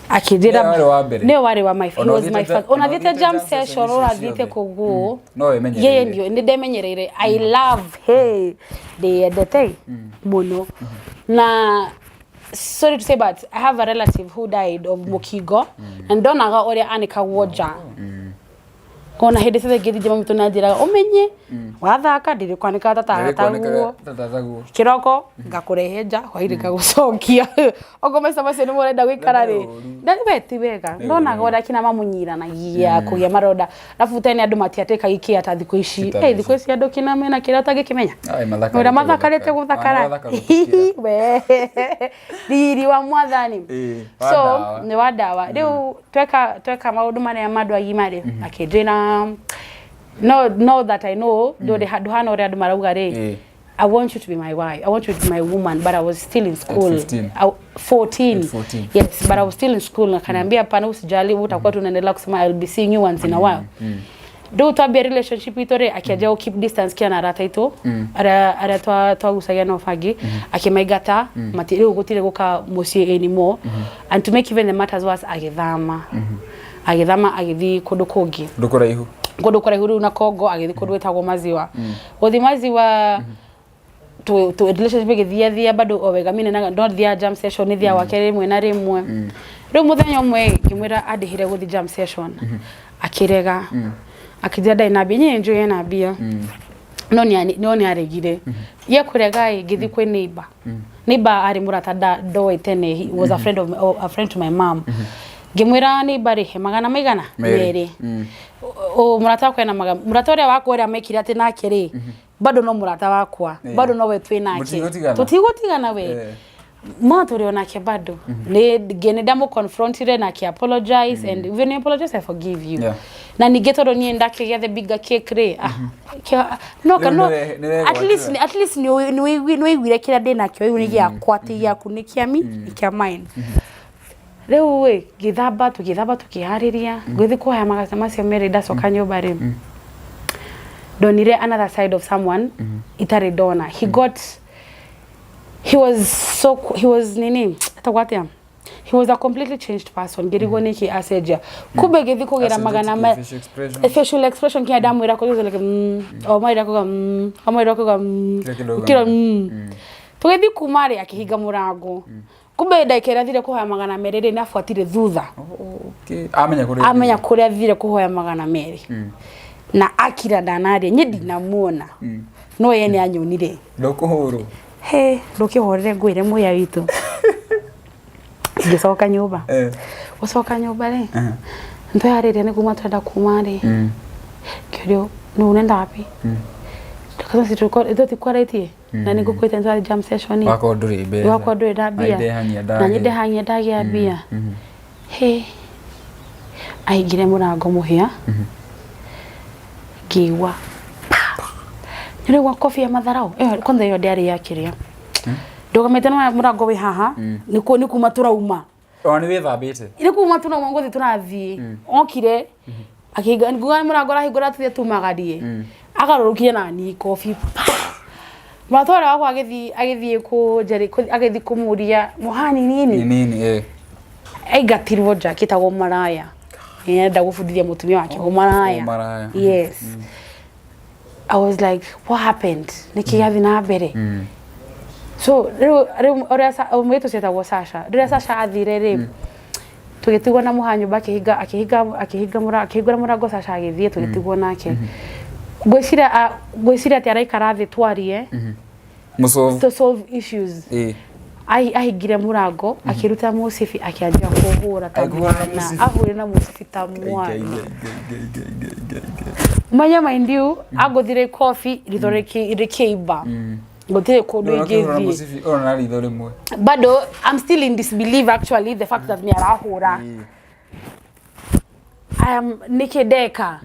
S1: akĩnjĩra.
S2: Nĩwe warĩ wa mbere?
S1: Nĩwe warĩ wa my, he
S2: Ona
S1: was my
S2: ũthiĩte
S1: first. Ona
S2: ona
S1: thiĩte
S2: ũthiĩte
S1: jam
S2: jam session
S1: session,
S2: icio
S1: ona thiĩte
S2: ciothe.
S1: kũguo.
S2: No wĩmenyereire.
S1: Yeye ndio nĩ ndemenyereire. I love, hey, ndĩyendete mũno, na sorry to say, but I have a relative who died of mũkingo, na ndonaga ũrĩa anĩkagwo nja. Ona hĩndĩ ciothe ngĩthiĩ mami tũnanjĩraga ũmenye wathaka ndirĩkwanĩkaga ta tataguo.
S2: Tataguo.
S1: Kĩroko ngakũrehe nja, hwainĩ ngagũcokia. Okorwo maica macio nĩ mũrenda gũikara rĩ,
S2: Nĩ ũru.
S1: na we ti wega. Ndonaga ũrĩa kina mamũnyiranagia kũgĩa maronda, arabu tene andũ matiatĩkaga kĩa ta thikũ ici.
S2: Ti ta
S1: Eh, thikũ ici andũ kina mena kĩrĩa ũtangĩkĩmenya.
S2: Ai, mathakarĩte.
S1: Ũrĩa mathakarĩte
S2: gũthakara.
S1: gũthakara.
S2: Ona gũthaka gũtũkĩra.
S1: We riri wa mwathani.
S2: Ĩĩ, wa
S1: So
S2: ndawa.
S1: nĩ wa ndawa. Rĩu tweka maũndũ marĩa ma andũ agima rĩ, akĩnjĩra no no that I know ndũrĩ handũ hana ũrĩa andũ marauga rĩ. I want you to be my wife. I want you to be my woman. But I was still in school.
S2: 15.
S1: 14.
S2: At 14.
S1: Yes, but I was still in school. Na kaniambia hapana, usijali, utakuwa tunaendelea kusema, I'll be seeing you once in a while. Rĩu twambia relationship itũ rĩ, akĩanjia gũ keep distance kia na arata aitũ arĩa twagucagia nao bangi, akĩmaingata mati rĩu gũtirĩ gũka mũciĩ anymore. And to make even the matters worse, agĩthama agĩthiĩ kũndũ kũngĩ.
S2: Ndũ kũraihu.
S1: Kũndũ kũraihu rĩu na Kongo, agĩthiĩ kũndũ gwĩtagwo Maziwa. Gũthiĩ Maziwa, tu relationship ĩgĩthia thia bado o wega, mimi na ndo thia jam session, nĩ thia gwake rĩmwe na rĩmwe. Rĩu mũthenya ũmwe ngĩmwĩra andĩhĩre gũthiĩ jam session, akĩrega, akĩnjĩra ndarĩ na mbia. Niĩ nĩnjũĩ ena mbia, no nĩ aregire. Ye kũrega ĩ, ngĩthiĩ kwĩ neighbor. Neighbor arĩ mũrata ndoĩ tene, he was a friend of oh, a friend to my mom. Ngĩmwĩra neighbor rĩhe magana maigana?
S2: Merĩ.
S1: Merĩ. O mũrata wakwa ena magana, mũrata ũrĩa wakwa ũrĩa mekire atĩ nake rĩ, bado no mũrata wakwa, bado nowe twĩ nake.
S2: Mũtigũtigana?
S1: Tũtigũtigana we. Ma tũrĩ onake bado. Nĩ nĩ ndamũconfrontire na akĩ apologize, and when you apologize, I forgive you. Na ningĩ tondũ niĩ ndakĩgĩa the bigger cake rĩ, ah, no
S2: Rĩu
S1: no
S2: nĩwe
S1: at least
S2: gwatĩra.
S1: At least nĩ ũiguire kĩrĩa ndĩ nakĩo rĩu nĩ gĩakwa, ti gĩaku, nĩ kĩa mi, nĩ kĩa mine. Rĩu ĩ ngĩthamba, tũgĩthamba, tũkĩharĩria ngĩthiĩ kuoya magaca macio merĩ. Ndacoka nyũmba rĩ, ndonire another side of someone itarĩ ndona. He got he was so he was nini, etagwo atĩa, he was a completely changed person. Ngĩrigwo nĩkĩ acenjia, kumbe ngĩthiĩ kũgĩra magana ma
S2: Facial expression.
S1: Facial expression kinya ndamwĩra kũ like o mwĩra kuga o mwĩra kuga
S2: Kila kĩndũ auga
S1: kĩro Tũgĩthiĩ kuma rĩ, akĩhinga mũrango. Kumbe ndagĩka ĩrĩa athire kũhoya 200 rĩ, nĩabuatire thutha.
S2: Okay. Amenya kũrĩa.
S1: Amenya kũrĩa athire kũhoya 200 na akira ndanaria. Niĩ ndinamuona, no ye nĩ anyonire.
S2: Ndũkũhũrwo.
S1: He ndũkĩhorere, ngwĩre mũya witũ, ngĩcoka nyũmba. Gũcoka nyũmba rĩ, ntweyarĩria nĩ kuma twenda kuma rĩ, ngĩũrio nũ unaenda wapi? Tũtikwarĩtie na nĩ ngũkwĩte nĩtwathiĩ jam session.
S2: Wakorwo ndũrĩ mbeca.
S1: Wakwa ndũrĩ na mbia.
S2: Na ndehang'ia
S1: Na niĩ
S2: ndagĩa.
S1: ndehang'ia ndagĩa mbia. He ahingire mũrango mũhĩa, ngĩigua pa, nĩũraigua kobi ya matharau ĩyo. Kwanza ĩyo ndĩarĩ ya kĩrĩa ndũgamĩte na mũrango wĩ haha, nĩ kuma tũrauma.
S2: Ona nĩ wĩthambĩte.
S1: Nĩ kuma tũrauma, ngũthiĩ tũrathiĩ, okire akĩhinga, nguga mũrango arahingũra tũthiĩ tumagarie. Agarũrũkire na niĩ kobi pa. Mũrata ũrĩa wakwa agĩthiĩ agĩthiĩ kũmũria mũhani nini.
S2: Ni nini eh.
S1: Aingatirwo nja akĩtagwo maraya. Nĩarenda gũbundithia mũtumia wake ũmaraya.
S2: Ũmaraya.
S1: Yes. I was like, what happened? Nĩkĩ gĩathiĩ na mbere? So rĩu ũrĩa mũirĩtu ũcio etagwo Sasha. Rĩrĩa Sasha athire rĩ, tũgĩtigwo na mũha nyũmba, akĩhinga akĩhinga akĩhinga mũrango, akĩhingũra mũrango, Sasha agĩthiĩ, tũgĩtigwo nake. Ngwĩciria atĩ araikara thĩ twarie
S2: Mũsolve.
S1: To solve issues. Ahingire mũrango, akĩruta mũcibi, akĩanjia kũhũra ta
S2: Akĩhũra na
S1: mwana.
S2: mũcibi.
S1: Ahũrire na mũcibi ta mwana. Manya, mind you, angũthire kobi, ritho rĩkĩimba, gũtirĩ kũndũ
S2: Ũkĩhũra
S1: ingĩthiĩ.
S2: Mũcibi ũrona ritho rĩmwe.
S1: Bado I'm still in disbelief, actually, the fact that nĩ arahũra. I am nĩkĩ ndeka?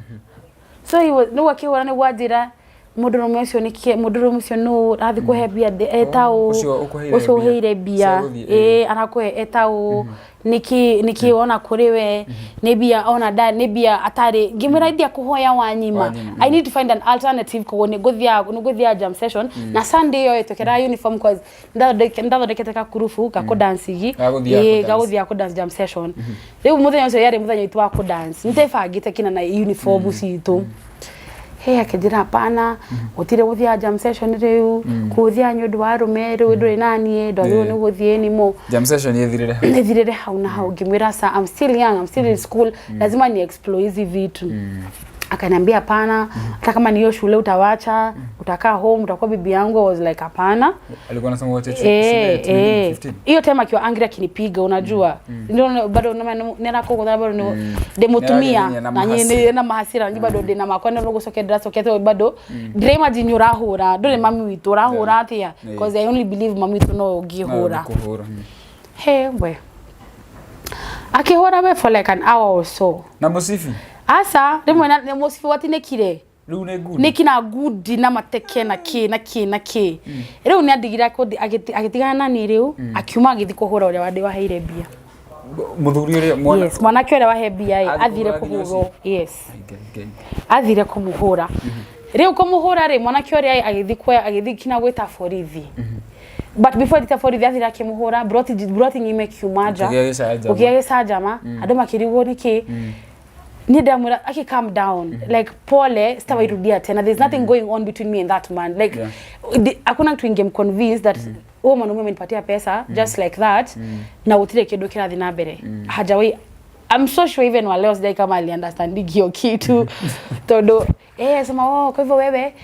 S1: So he was nĩguo akĩhũra, nĩguo anjĩra mũndũrũme ũcio nĩkĩ, mũndũrũme ũcio nũ arathiĩ kũhe mbia eta ũ.
S2: Ũcio ũkũheire
S1: ũcio
S2: mbia.
S1: ũheire mbia.
S2: Cia gũthiĩ,
S1: Ĩ, arakũhe eta ũ, nĩkĩ ona kũrĩ we nĩ mbia ona nda nĩ mbia atarĩ. Ngĩmwĩra ndia kũhoya wanyima.
S2: Wanyima.
S1: I need to find an alternative, koguo nĩ ngũthiaga jam session na Sunday ĩyo twĩkĩraga uniform, cause ndathondekete kakurubu ga kũdancigi.
S2: Ga gũthiaga kũdance.
S1: Ga gũthiaga kũdance jam session. Rĩu mũthenya ũcio yarĩ mũthenya witũ wa kũdance, nĩtebangĩte kina na uniform citũ. He akĩnjĩra hapana, gũtirĩ gũthiaga jam session rĩu, kũthiaga nĩ ũndũ wa arũme, rĩu ndũrĩ naniĩ, ndwagĩrĩirwo nĩ gũthiĩ anymore.
S2: Jam session ĩthirĩre hau.
S1: Nĩthirĩre hau na hau. Ngĩmwĩra, sa I'm still young, I'm still in school, lazima ni explore hizi vitu. Akaniambia hapana, hata kama ni hiyo shule utawacha, utakaa home, utakuwa bibi yangu. I was like, hapana.
S2: Alikuwa anasema wache shule 15.
S1: Hiyo time akiwa angry, akinipiga, unajua ndio bado nĩarakũgũtha, bado ndĩ mũtumia.
S2: Nĩarageria na
S1: na
S2: mahasira.
S1: nyĩ na mahasira nĩ bado ndĩ na makwa nĩ gũcokia ndĩracokete, bado ndĩra imagine ũrahũra, ndũrĩ mami witũ, ũrahũra atĩa? Because I only believe mami witũ no ũngĩhũra.
S2: Kũhũra.
S1: He we akĩhũra we for like an hour or so.
S2: Na mũcibi.
S1: Asa rĩmwe na nĩ mũcibi watinĩkire.
S2: Rĩu nĩ ngundi.
S1: Nĩ kina ngundi na mateke na kĩ na kĩ na kĩ. Rĩu nĩ andigire agĩtigana na niĩ, rĩu akiuma agĩthiĩ kũhũra ũrĩa wandĩ waheire mbia.
S2: Mũthuri ũrĩa mwana.
S1: Yes, mwanake ũrĩa wahe mbia ĩ,
S2: Athiĩ
S1: athire
S2: kũhũra nginya
S1: kũhũrwo. Yes.
S2: Ngai, Ngai.
S1: Athire kũmũhũra. Rĩu kũmũhũra rĩ, mwanake ũrĩa agĩthiĩ kuoya, agĩthiĩ kinya gwĩta borithi, but before gwĩta borithi athire akĩmũhũra broti, broti ng'ima ĩkiuma nja.
S2: Gũkĩgĩa gĩcanjama.
S1: Gũkĩgĩa gĩcanjama, andũ makĩrigwo nĩkĩ. Niĩ ndamwĩra aki calm down, like pole, sitawairudia tena, there's nothing going on between me and that man, like hakuna kitu ingemconvince that huo mwanaume amenipatia pesa just like that na gũtirĩ kĩndũ kĩrathiĩ na mbere. Hajawahi, I'm so sure even wa leo sijai kama aliunderstanding hiyo kitu, tondu sema, oh, kwa hivyo wewe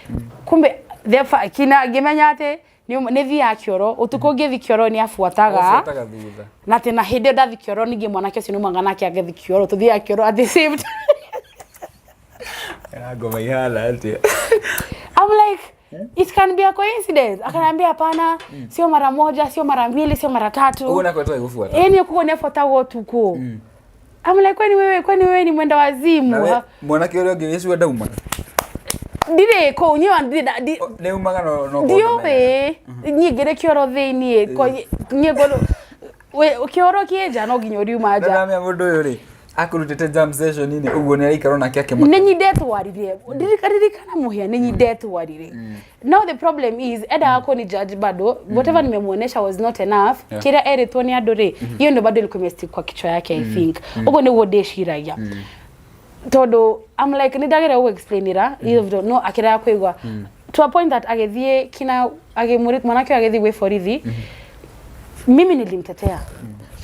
S1: kumbe therefore kina ngĩmenya atĩ nĩ thiaga kĩoro ũtukũ, ngĩthi kĩoro nĩ abuataga.
S2: Abuataga thutha.
S1: Na atĩ na hĩndĩ ĩyo ndathi kĩoro ningĩ mwanake ũcio nĩumaga nake agĩthi kĩoro, tũthiaga kĩoro at the same time.
S2: Ĩra ngoma ihana atĩa?
S1: I'm like, it can be a coincidence. Akaniambia hapana, sio mara moja, sio mara mbili, sio mara tatu.
S2: Ũguo nakwetwo ĩgũbuata.
S1: Ĩĩ, nĩ kuo nĩabuatagwo ũtukũ. I'm like, kwani wewe ni mwenda wazimu?
S2: Nawe mwanake ũrĩa ũngĩ wĩcua ndaumaga?
S1: Ndirĩ kũu niĩ
S2: Nĩ umaga no
S1: ndiũĩ, niĩ ngĩrĩ kĩoro thĩiniĩ, niĩ ngorwo kĩoro kĩ nja no nginya ũriuma nja.
S2: Ndamenya mũndũ ũyũ rĩ akũrutĩte jam session-inĩ ũguo nĩ araikara nake akĩmaka.
S1: Nĩ nyindetwarire, ririkana mũhĩa, nĩ nyindetwarire. Now the problem is endaga kũni judge bado, whatever nimemuonesha was not enough. Kĩrĩa erĩtwo nĩ andũ rĩ, hiyo ndio bado ilikuwa imestick kwa kichwa yake, I think. Ũguo nĩguo ndĩciragia, tondũ I'm like, nĩ ndageria gũ explainira no akĩrega kũigua, to a point that agĩthiĩ kina agĩmũrĩ mwanake ũyũ agĩthiĩ gwĩ borithi. Mimi nilimtetea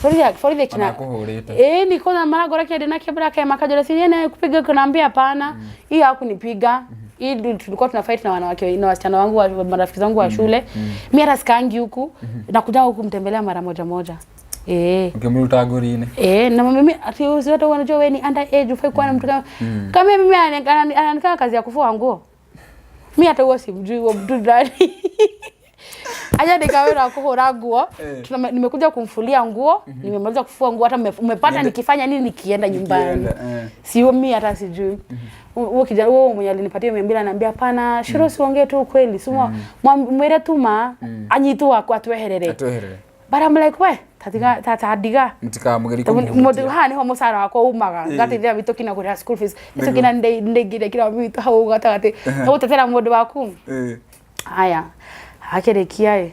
S1: borithi, borithi kina
S2: Ona akũhũrĩte.
S1: Eh, niko na maragora kile na kibra kaya makajora si yeye kupiga, kunaambia hapana, hii hakunipiga. Hii ndio tulikuwa tuna fight na wanawake na wasichana wangu wa marafiki zangu wa shule. Mimi hata sikaangi huku, nakuja huku kumtembelea mara moja moja. Eh.
S2: Ũkĩmũruta ngũri-inĩ.
S1: Eh, na mimi ati wote wanajua wewe ni under age, ufai kuwa na mtu kama mimi ananikaa kazi ya kufua nguo. Mimi hata huo simjui huo mtu ndani. Aja nikaweza kuhura nguo. Nimekuja kumfulia nguo, nimemaliza kufua nguo, hata umepata nikifanya nini nikienda nyumbani.
S2: Nikienda, eh.
S1: Sio mimi hata sijui. Huo kijana huo mwenye alinipatia 200 ananiambia hapana, Shiro, siongee tu ukweli. Simo mwire tuma anyitwo akwa atweherere.
S2: Atweherere.
S1: But I'm like, we tatiga tatandiga.
S2: Mtikamũgerie
S1: Mundu
S2: kũmũhutia.
S1: haha niho mucara wakwa umaga, ngateithia witũ kinya kũrĩha school fees, witũ kinya ndĩngĩrĩa kira witũ hau gatagatĩ gũtetera mũndũ waku. Haya, akĩrĩkia ĩ,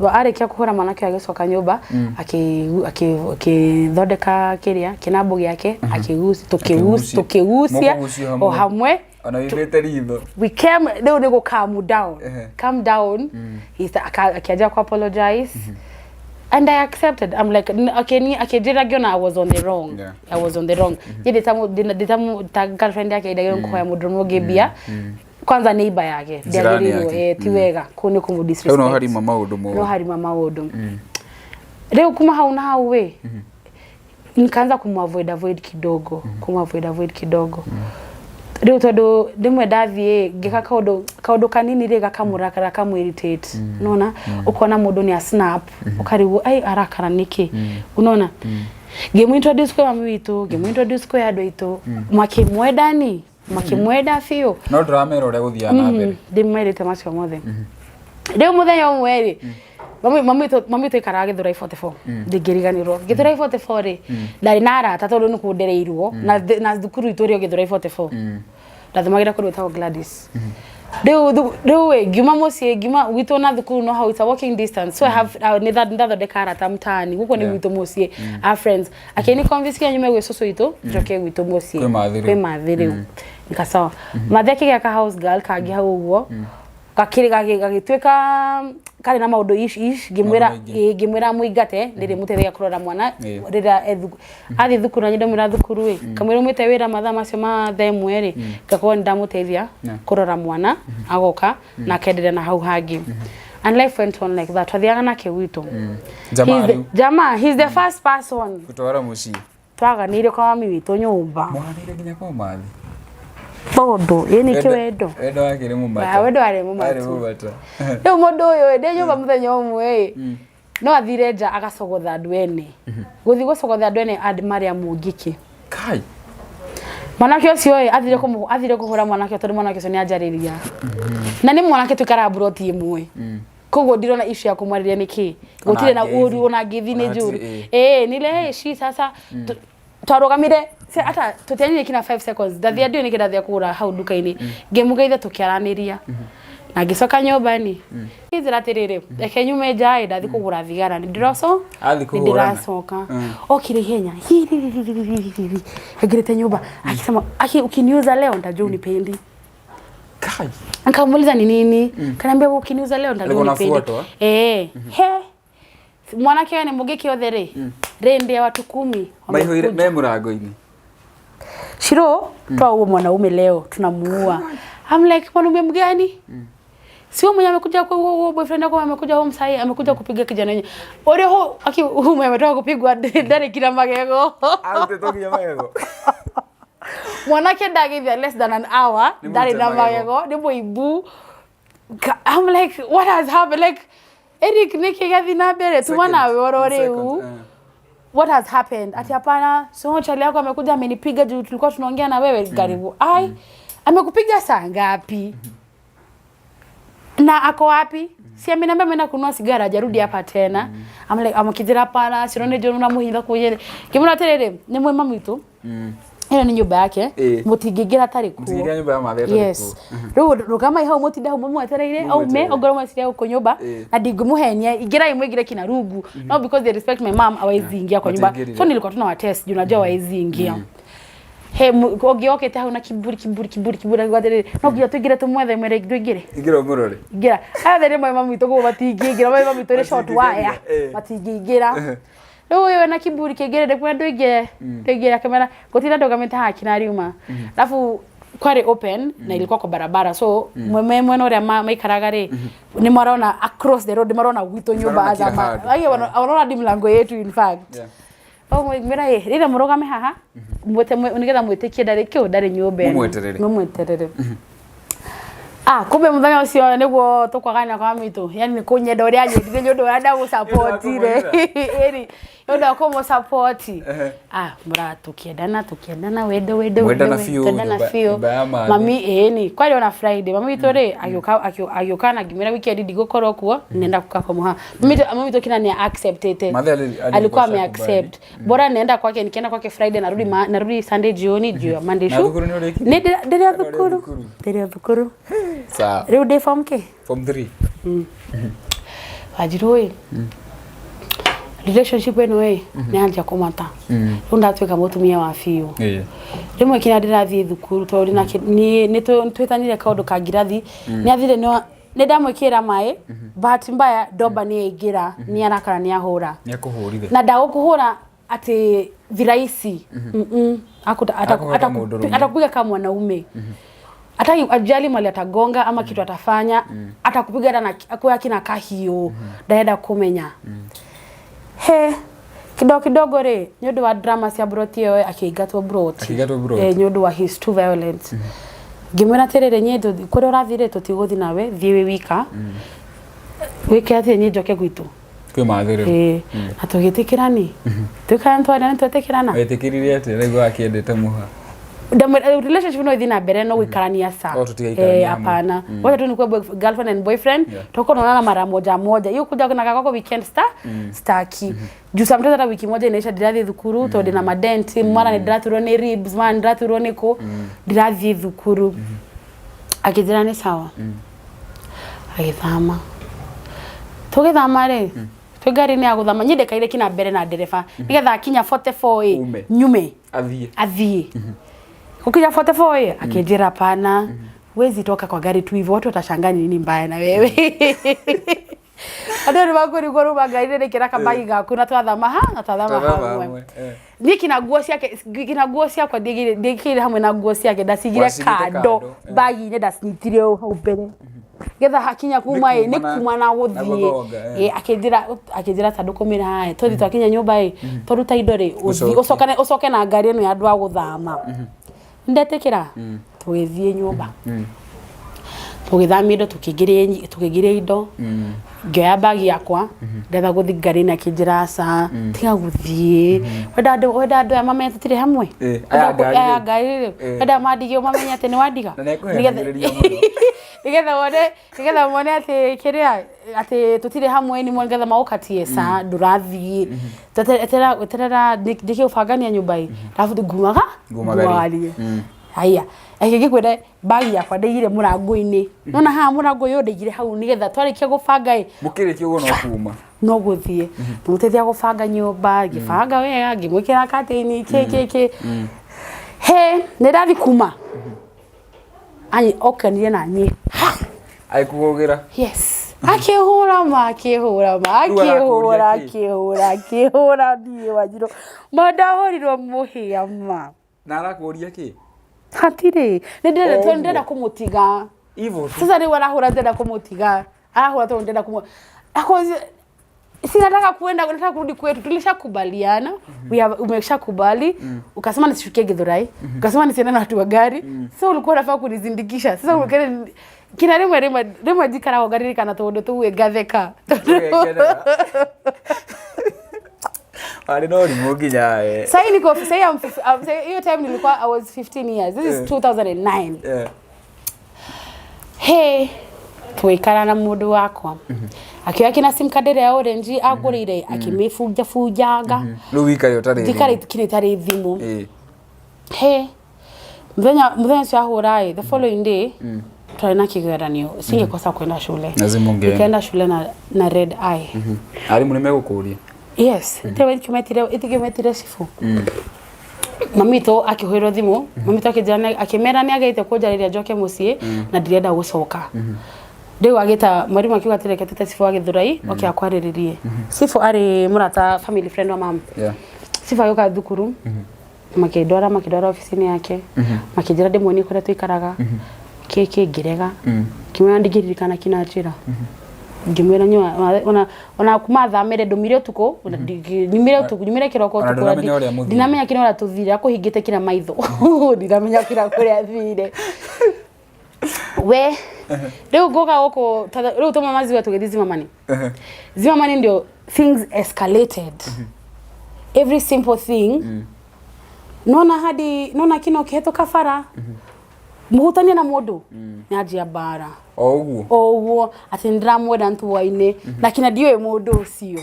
S1: arĩkia kũhũra mwanake agĩcoka nyũmba, akĩthondeka kĩrĩa kĩnambo gĩake,
S2: Akĩgucia.
S1: tũkĩgucia
S2: Mũkũgucia
S1: o
S2: hamwe.
S1: Hamwe.
S2: Ona wĩthĩte ritho.
S1: We came rĩu nĩ gũ calm down. Calm down. Akĩanjia ku apologize and I accepted. I'm like, akĩnjĩra ngĩona I was on the wrong. I was on the wrong. Niĩ ndĩta ta girlfriend yake, ndagĩrĩirwo kũhoya mũndũ ũngĩ mbia, kwanza neighbor yake.
S2: Jirani
S1: Ndĩagĩrĩirwo.
S2: yake.
S1: Ti wega, kũu nĩ kũmũ
S2: Rĩu no
S1: disrespect.
S2: harima maũndũ
S1: No
S2: mothe.
S1: harima maũndũ. Rĩu kuma hau na hau we nikaanza kumavoid avoid kidogo, kumavoid avoid kidogo. Rĩu tondũ rĩmwe ndathiĩ ngĩka kaũndũ kanini rĩ, gakamũrakara, kamũ-irritate. Unaona, ũkona mũndũ nĩ a snap, ũkarigwo ai arakara nĩkĩ. Unaona, ngĩmũ-introduce kwĩ mami witũ, ngĩmũ-introduce kwĩ andũ aitũ, makĩmwenda, makĩmwenda biũ.
S2: No ndũramera ũrĩa gũthiaga na mbere.
S1: Ndĩmerĩte macio mothe. Rĩu mũthenya ũmwe rĩ, mami witũ aikaraga Gĩthũrai 44, ndingĩriganĩrwo. Gĩthũrai 44 rĩ, ndarĩ na arata tondũ nĩ kũndereirwo na thukuru itũ rĩo Gĩthũrai 44, ndathomagĩra kũndũ gwĩtagwo Gladys. Rĩu ĩ, ngiuma mũciĩ, ngiuma gwitũ na thukuru no hau, it's a walking distance, so I have nĩ ndathondeka arata mtaani gũkũ nĩ gwitũ mũciĩ. I have friends akĩni convince kinya nyume gwĩ cũcũ witũ njoke gwitũ mũciĩ.
S2: Kwĩ Mathĩ rĩu.
S1: Kwĩ Mathĩ rĩu. Nikasawa, Mathĩ akĩgĩa ka house girl kangĩ hau ũguo, gakĩrĩ gagĩtuĩka karĩ na maũndũ ish ish. Ngĩmwĩra
S2: Maũndũ maingĩ.
S1: Ĩ, ngĩmwĩra mũingate, ndĩrĩmũteithagia kũrora mwana rĩrĩa athiĩ thukuru, na ndamwĩra thukuru ĩ, kamwĩra umĩte wĩra mathaa macio ma thaa 1 rĩ, ngakorwo nĩ ndamũteithia kũrora mwana, agoka na akenderea na hau hangĩ. And life went on like that. Twathiaga nake gwitũ.
S2: Jamaa
S1: He's the-
S2: rĩu.
S1: Jamaa, he's the first person
S2: gũtwara mũciĩ.
S1: Twaganĩire kwa mami witũ nyũmba.
S2: Mwaganĩire nginya kwa Mathi.
S1: Tondũ ĩ nĩkĩ wendo.
S2: Wendo wake nĩ mũmata.
S1: Ah, wendo warĩ mũmatu.
S2: Warĩ mũmata.
S1: Rĩu mũndũ ũyũ ndĩ nyũmba mũthenya ũmwe ĩ, no athire nja agacogotha andũ ene, gũthiĩ gũcogotha andũ ene marĩa mũngĩkĩ.
S2: Kai.
S1: Mwanake ũcio ĩ, athire kũhũra mwanake ũyũ tondũ mwanake ũcio nĩ anjarĩria, na nĩ mwanake tũikaraga mburoti ĩmwe, koguo ndirona issue ya kũmwarĩria nĩkĩ gũtirĩ na
S2: ngeithi.
S1: ũru ona ngeithi nĩ
S2: Ona
S1: njũru.
S2: hatirĩ,
S1: Ĩ nile shi sasa twarũgamire hata tũtianire kinya 5 seconds. Ndathia, ndiũĩ nĩkĩ ndathia kũgũra hau nduka-inĩ, ngĩmũgeithia, tũkĩaranĩria na ngĩcoka nyũmba-inĩ. Njĩra atĩrĩrĩ, reke nyume nja ĩ, ndathiĩ kũgũra thigara, nĩ ndĩroco
S2: Athiĩ
S1: nĩ
S2: kũhũrana.
S1: ndĩracoka. Okire ihenya hi aingĩrĩte nyũmba akisema, "Aki, ukiniuza leo nitajua unipendi."
S2: Kai.
S1: Nikamuuliza ni nini, kaniambia, "Ukiniuza leo nitajua
S2: Alikuwa
S1: unipendi."
S2: anafuatwa?
S1: Eh, he mwanake ni mũngĩki othe rĩ rĩndĩ ya watu 10
S2: Maihũire
S1: wamekuja.
S2: me mũrango-inĩ.
S1: Shiro, toa huo mwanaume leo tunamuua. I'm like, mwanaume mgani? Sio mwenye amekuja kwa huo boyfriend wako amekuja home sahi, amekuja kupiga kijana wenye. Ore ho aki huyu mwenye ametoka kupigwa ndari kila magego.
S2: Arutĩtwo nginya magego.
S1: Mwanake ndagithia less than an hour
S2: Nĩ
S1: ndarĩ na
S2: mũrute magego.
S1: magego, nĩ mũimbu. I'm like, what has happened? Like, Eric, nĩkĩ gĩathiĩ na mbere tuma nawe oro rĩu? What has happened? Ati hapana, so chali yako amekuja amenipiga juu tulikuwa tunaongea na wewe. Karibu ai, amekupiga saa ngapi na ako wapi? Si ameniambia ameenda kununua sigara, hajarudi hapa tena. I'm like, amakijira hapana, sirone jo unamuhitha kuyere kimura atiriri ni mwe mami witu, ĩno nĩ nyũmba yake. Mũtingĩingĩra atarĩ kuo.
S2: Mũtingĩingĩra nyũmba ya Mathĩ atarĩ
S1: Yes. Rĩu rũgamai hau, mũtinde hau mũmwetereire aume.
S2: Mũmwetereire.
S1: Ongorwo mweciria gũkũ nyũmba na ndingĩmũhenia, ingĩrai mwĩngire kina rungu. No because they respect my mom, hawezi ingia kwa nyumba.
S2: Wataingĩrire.
S1: So nilikuwa tuna watest juu najua hawezi ingia. He ũngĩokĩte hau na kiburi kiburi kiburi kiburi, akiuga atĩrĩrĩ, no nginya tũingĩre tũmwethe, mwĩre ndũingĩre.
S2: Ingĩra ũmũrore.
S1: Ingĩra aya othe nĩ moĩ mami witũ, koguo matingĩingĩra. Moĩ mami witũ nĩ short
S2: Matingĩgeria,
S1: wire. Matingĩingĩra. Rĩu ũyũ wĩna kiburi kĩngĩ ndĩkwenda ndũingĩre, ndũingĩre. Akĩmera gũtinda ndũgamĩte haha kina riuma, alafu kwarĩ open na ilikuwa kwa barabara, so mweme mwena ũrĩa maikaraga rĩ, nĩ marona across the road, nĩ marona gwitũ nyũmba.
S2: Marona kila
S1: Azama
S2: handũ.
S1: Ai, wanaona hadi mlango yetu in fact. Mwĩra ĩ rĩrĩa mũrũgame haha mwĩte nĩgetha mwĩtĩkie ndarĩ kĩu, ndarĩ nyũmba ĩno.
S2: Mũmweterere.
S1: Mũmweterere. Ah, kumbe mũthenya ũcio nĩguo tũkwagana kwa mitũ, yani nĩ kũnyenda ũrĩa anyendire nĩ ũndũ ũrĩa ndamũsapotire. Ĩni Nĩ ũndũ wa kũmũ support. Ah, mũra tũkĩendana tũkĩendana wendo wendo
S2: Mwendana
S1: wendo,
S2: biũ,
S1: twendana biũ.
S2: Nyũmba ya mathĩ.
S1: Mami ĩni kwarĩ ona Friday mami witũ rĩ agĩũka agĩũka na ngĩmwĩra weekend ndigũkorwo kuo nenda kuka kwa mũha. Mami witũ kina ni acceptete.
S2: Mathe
S1: Alikuwa
S2: alikuwa
S1: ame accept. Bora naenda kwake, nikienda kwake Friday narudi narudi Sunday jioni juu ya Monday
S2: Na
S1: shu.
S2: thukuru nĩ ũrĩkirie?
S1: Nĩ ndĩrĩ o
S2: Kana ũrĩ
S1: thukuru.
S2: thukuru?
S1: Ndĩrĩ o thukuru.
S2: Sawa.
S1: Rĩu ndĩ form K.
S2: Form 3.
S1: Wanjirũ ĩ relationship ĩno ĩ nĩ yanjia kũmata rĩu ndatuĩka mũtumia wa biũ. Rĩmwe kinya ndĩrathiĩ thukuru tondũ ndĩna nĩ twĩtanire kaũndũ ka ngirathi nĩ athire nĩ ndamwĩkĩra maĩ, bahati mbaya ndomba nĩ yaingĩra, nĩ arakara, nĩ ahũra.
S2: Nĩ akũhũrire.
S1: Na ndagũkũhũra atĩ thiraici.
S2: Akũhũra ta mũndũrũme.
S1: Atakupiga kama mwanaume, hata ajali mali atagonga ama kitu atafanya, atakupiga hata na akuya kina kahiũ, ndarenda kumenya he kidogo kidogo rĩ nĩ ũndũ wa drama cia broti ĩyo akĩingatwo broti.
S2: Akĩingatwo broti.
S1: Eh, nĩ ũndũ wa he's too violent. Ngĩmwĩra atĩrĩrĩ, niĩ kũrĩa ũrathiĩ rĩ tũtigũthiĩ nawe, thiĩ wĩ wika, wĩke atĩ niĩ njoke gwitũ.
S2: Kwĩ mathĩ rĩu.
S1: Ĩĩ, na tũgĩtĩkĩrani twĩkana twaria nĩ twetĩkĩrana.
S2: Wetĩkĩrire atĩa rĩu akĩendete mũha?
S1: Ndamwĩra relationship no ĩthiĩ na mbere no gũikarania sa.
S2: Oh, tũtigaikaranie
S1: Eh,
S2: hamwe.
S1: hapana, wacha tu nikuwe girlfriend and boyfriend. Tuko tunaonana mara moja moja, hiyo kuja na kako weekend star staki juu sometimes hata wiki moja inaisha ndirathiĩ thukuru tondũ ndĩna madenti, mara nĩ ndĩraturwo nĩ ribs, mara nĩ ndĩraturwo nĩ kũ, ndirathiĩ thukuru. Akĩnjĩra nĩ sawa, agĩthama. Tũgĩthama rĩ, twĩ ngari-inĩ ya gũthama, niĩ ndekaire kina mbere na ndereba nĩgetha akinya 44 ĩ
S2: Ume.
S1: nyume.
S2: Athiĩ.
S1: Athiĩ kukinya 44 ĩ akĩnjĩra hapana, huwezi toka kwa gari tu hivyo, watu watashangaa ni nini mbaya na wewe, andũ nĩ makũrigwo ruma ngari-inĩ nĩkĩra kabagi gaku na twathama ha na twathama
S2: Twathama
S1: hamwe.
S2: hamwe, eh.
S1: Niĩ kina nguo ciake, kina nguo ciakwa ndĩkĩire hamwe na nguo ciake, ndacigire
S2: Wacigĩte
S1: kando
S2: kando, eh.
S1: bagi-inĩ, ndacinyitire ũũ hau mbere getha hakinya kuma ĩ
S2: Nĩ
S1: nĩ
S2: kuma na-
S1: kuma na
S2: na
S1: gũthiĩ.
S2: gũthonga, eh.
S1: Ĩ, akĩnjĩra ta ndũkũmĩra ĩ tũthiĩ twakinya nyũmba ĩ twaruta indo rĩ ũthiĩ
S2: Ũcokie.
S1: ũcoke na ngari ĩno ya andũ a gũthama. Ndetĩkĩra, tũgĩthiĩ nyũmba, tũgĩthamia indo, tũkĩingĩria indo, ngĩoya bagi yakwa ndetha gũthiĩ ngari-inĩ, akĩnjĩra aca, tiga gũthiĩ, wenda andũ aya mamenye tũtirĩ hamwe.
S2: Eh, aya ngari
S1: Aya
S2: rĩ.
S1: ngari rĩ
S2: Eh.
S1: wenda mandigie mamenye atĩ nĩ wandiga.
S2: Na nĩekũheanagĩrĩria mũno.
S1: Nĩgetha wone atĩ kĩrĩa atĩ tũtirĩ hamwe nĩ nĩgetha maũkatie ca ndũrathiĩ. Eterera ndĩkie gũbangania nyũmba ĩ arabu ngumaga
S2: Ngumagarie.
S1: ngumagarie. Haya, reke ngĩkwĩre, bagi yakwa ndaigire mũrango-inĩ, nona haha mũrango ũyũ ndaigire hau nĩgetha twarĩkia gũbanga ĩ
S2: Mũkĩrĩkia ũguo no kuma.
S1: No gũthiĩ ngĩmũteithia gũbanga nyũmba, ngĩbanga wega, ngĩmwĩkĩra katĩini kĩ kĩ kĩ he nĩ ndathi kuma anyi okanire na niĩ ha.
S2: Agĩkũgũgĩra.
S1: Yes, akĩhũra ma, akĩhũra ma.
S2: Rĩu
S1: Akĩhũra.
S2: arakũria kĩ?
S1: Akĩhũra, akĩhũra niĩ Wanjirũ ma, ndahũrirwo mũhĩa ma.
S2: Na arakũria kĩ?
S1: Hatirĩ nĩ ndĩrenda
S2: O
S1: tondũ
S2: ũguo.
S1: ndĩrenda kũmũtiga.
S2: Ivo tu.
S1: Sasa rĩu arahũra ndĩrenda kũmũtiga, arahũra tondũ ndĩrenda kũmũ Because si nataka kuenda, nataka kurudi kwetu. Tulishakubaliana, we have umeshakubali, ukasema nisishukie Githurai, ukasema nisiende na watu wa gari, so ulikuwa unafaa kunizindikisha. Sasa ukene kina rĩmwe rĩmwe rĩmwe njikaraga ngaririkana tũũndũ tũu ngatheka.
S2: Ũgekenera. Warĩ na ũrimũ nginya we.
S1: Sahii niko sahii hiyo time nilikuwa, I was 15 years. This is 2009. Hey, tũgĩikara na mũndũ wakwa, akĩoya kina sim card ĩrĩa ya orange agũrĩire, akĩmĩbunja bunjanga.
S2: Rĩu wikare ũtarĩ
S1: Njikare
S2: thimũ.
S1: kina itarĩ thimũ. He mũthenya ũcio ahũra ĩ, the following day twarĩ na kĩgeranio, singĩkosa kwenda shule.
S2: Lazima ungeenda.
S1: Nikaenda shule na red eye.
S2: Arimũ nĩ megũkũria.
S1: Yes, itikimetire cibu mami witũ akĩhũrĩrwo thimũ, mami witũ akĩnjĩra akĩmera nĩ agĩte kũnjarĩria njoke mũciĩ na ndirenda gũcoka. Rĩu agĩta mwarimũ akiuga atĩ reke tũte cibu wa Gĩthũrai oke akwarĩrĩrie. Cibu arĩ mũrata, family friend wa mam. Cibu agĩũka thukuru, makĩndwara ofici-inĩ yake, makĩnjĩra ndĩmuonie kũrĩa tũikaraga kĩ ngĩrega, ngĩmwĩra ndingĩririkana kina njĩra, ngĩmwĩra nyua ona kuma thamĩre ndũmire ũtukũ, ona nyumire ũtukũ, nyumire kĩroko
S2: Ona
S1: ũtukũ.
S2: ndũramenya ũrĩa mũthire.
S1: Ndinamenya kĩrĩa ũrĩa tũthire, akũhingĩte kina maitho, ndinamenya kĩrĩa kũrĩa thire we. Rĩu ngũka gũkũ rĩu tũma maziwa tũgĩthiĩ Zimmerman. Zimmerman ndio things escalated. Every simple thing. Nona hadi nona kino kĩhetũka bara, mũhutanie na mũndũ, nĩanjia mbara.
S2: O ũguo.
S1: O ũguo, atĩ nĩndĩramwenda ntuwa-inĩ na kinya ndiũĩ mũndũ ũcio.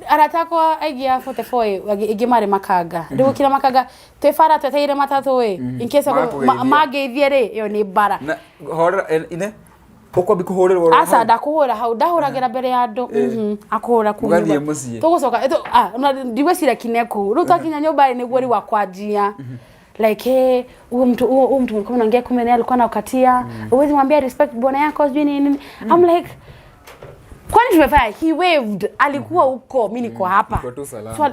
S1: Arata akwa aingĩ a 44 ĩ, aingĩ marĩ makanga. Rĩu gũkira makanga twĩ bara twetereire matatũ ĩ, in case
S2: Makũgeithia.
S1: Mangeithie rĩ, ĩyo nĩ mbara.
S2: Na horera ine ũkwambi kũhũrĩrwo oro
S1: Aca,
S2: hau?
S1: ndakũhũra hau, ndahũragĩra mbere ya andũ. Akũhũra kũu
S2: Mũgathiĩ
S1: nyũmba.
S2: Mũciĩ.
S1: Tũgũcoka ndigwĩciria kine kũu. Rĩu twakinya nyũmba rĩ, nĩguo rĩu akwanjia like, hey, huyu mtu mlikuwa mnaongea, kumbe naye alikuwa anaukatia. Huwezi mwambia respect bwana yako, sijui nini nini. I'm like, kwani tumefanya? He waved, alikuwa huko, mi niko hapa.
S2: Uko tu salama.
S1: So,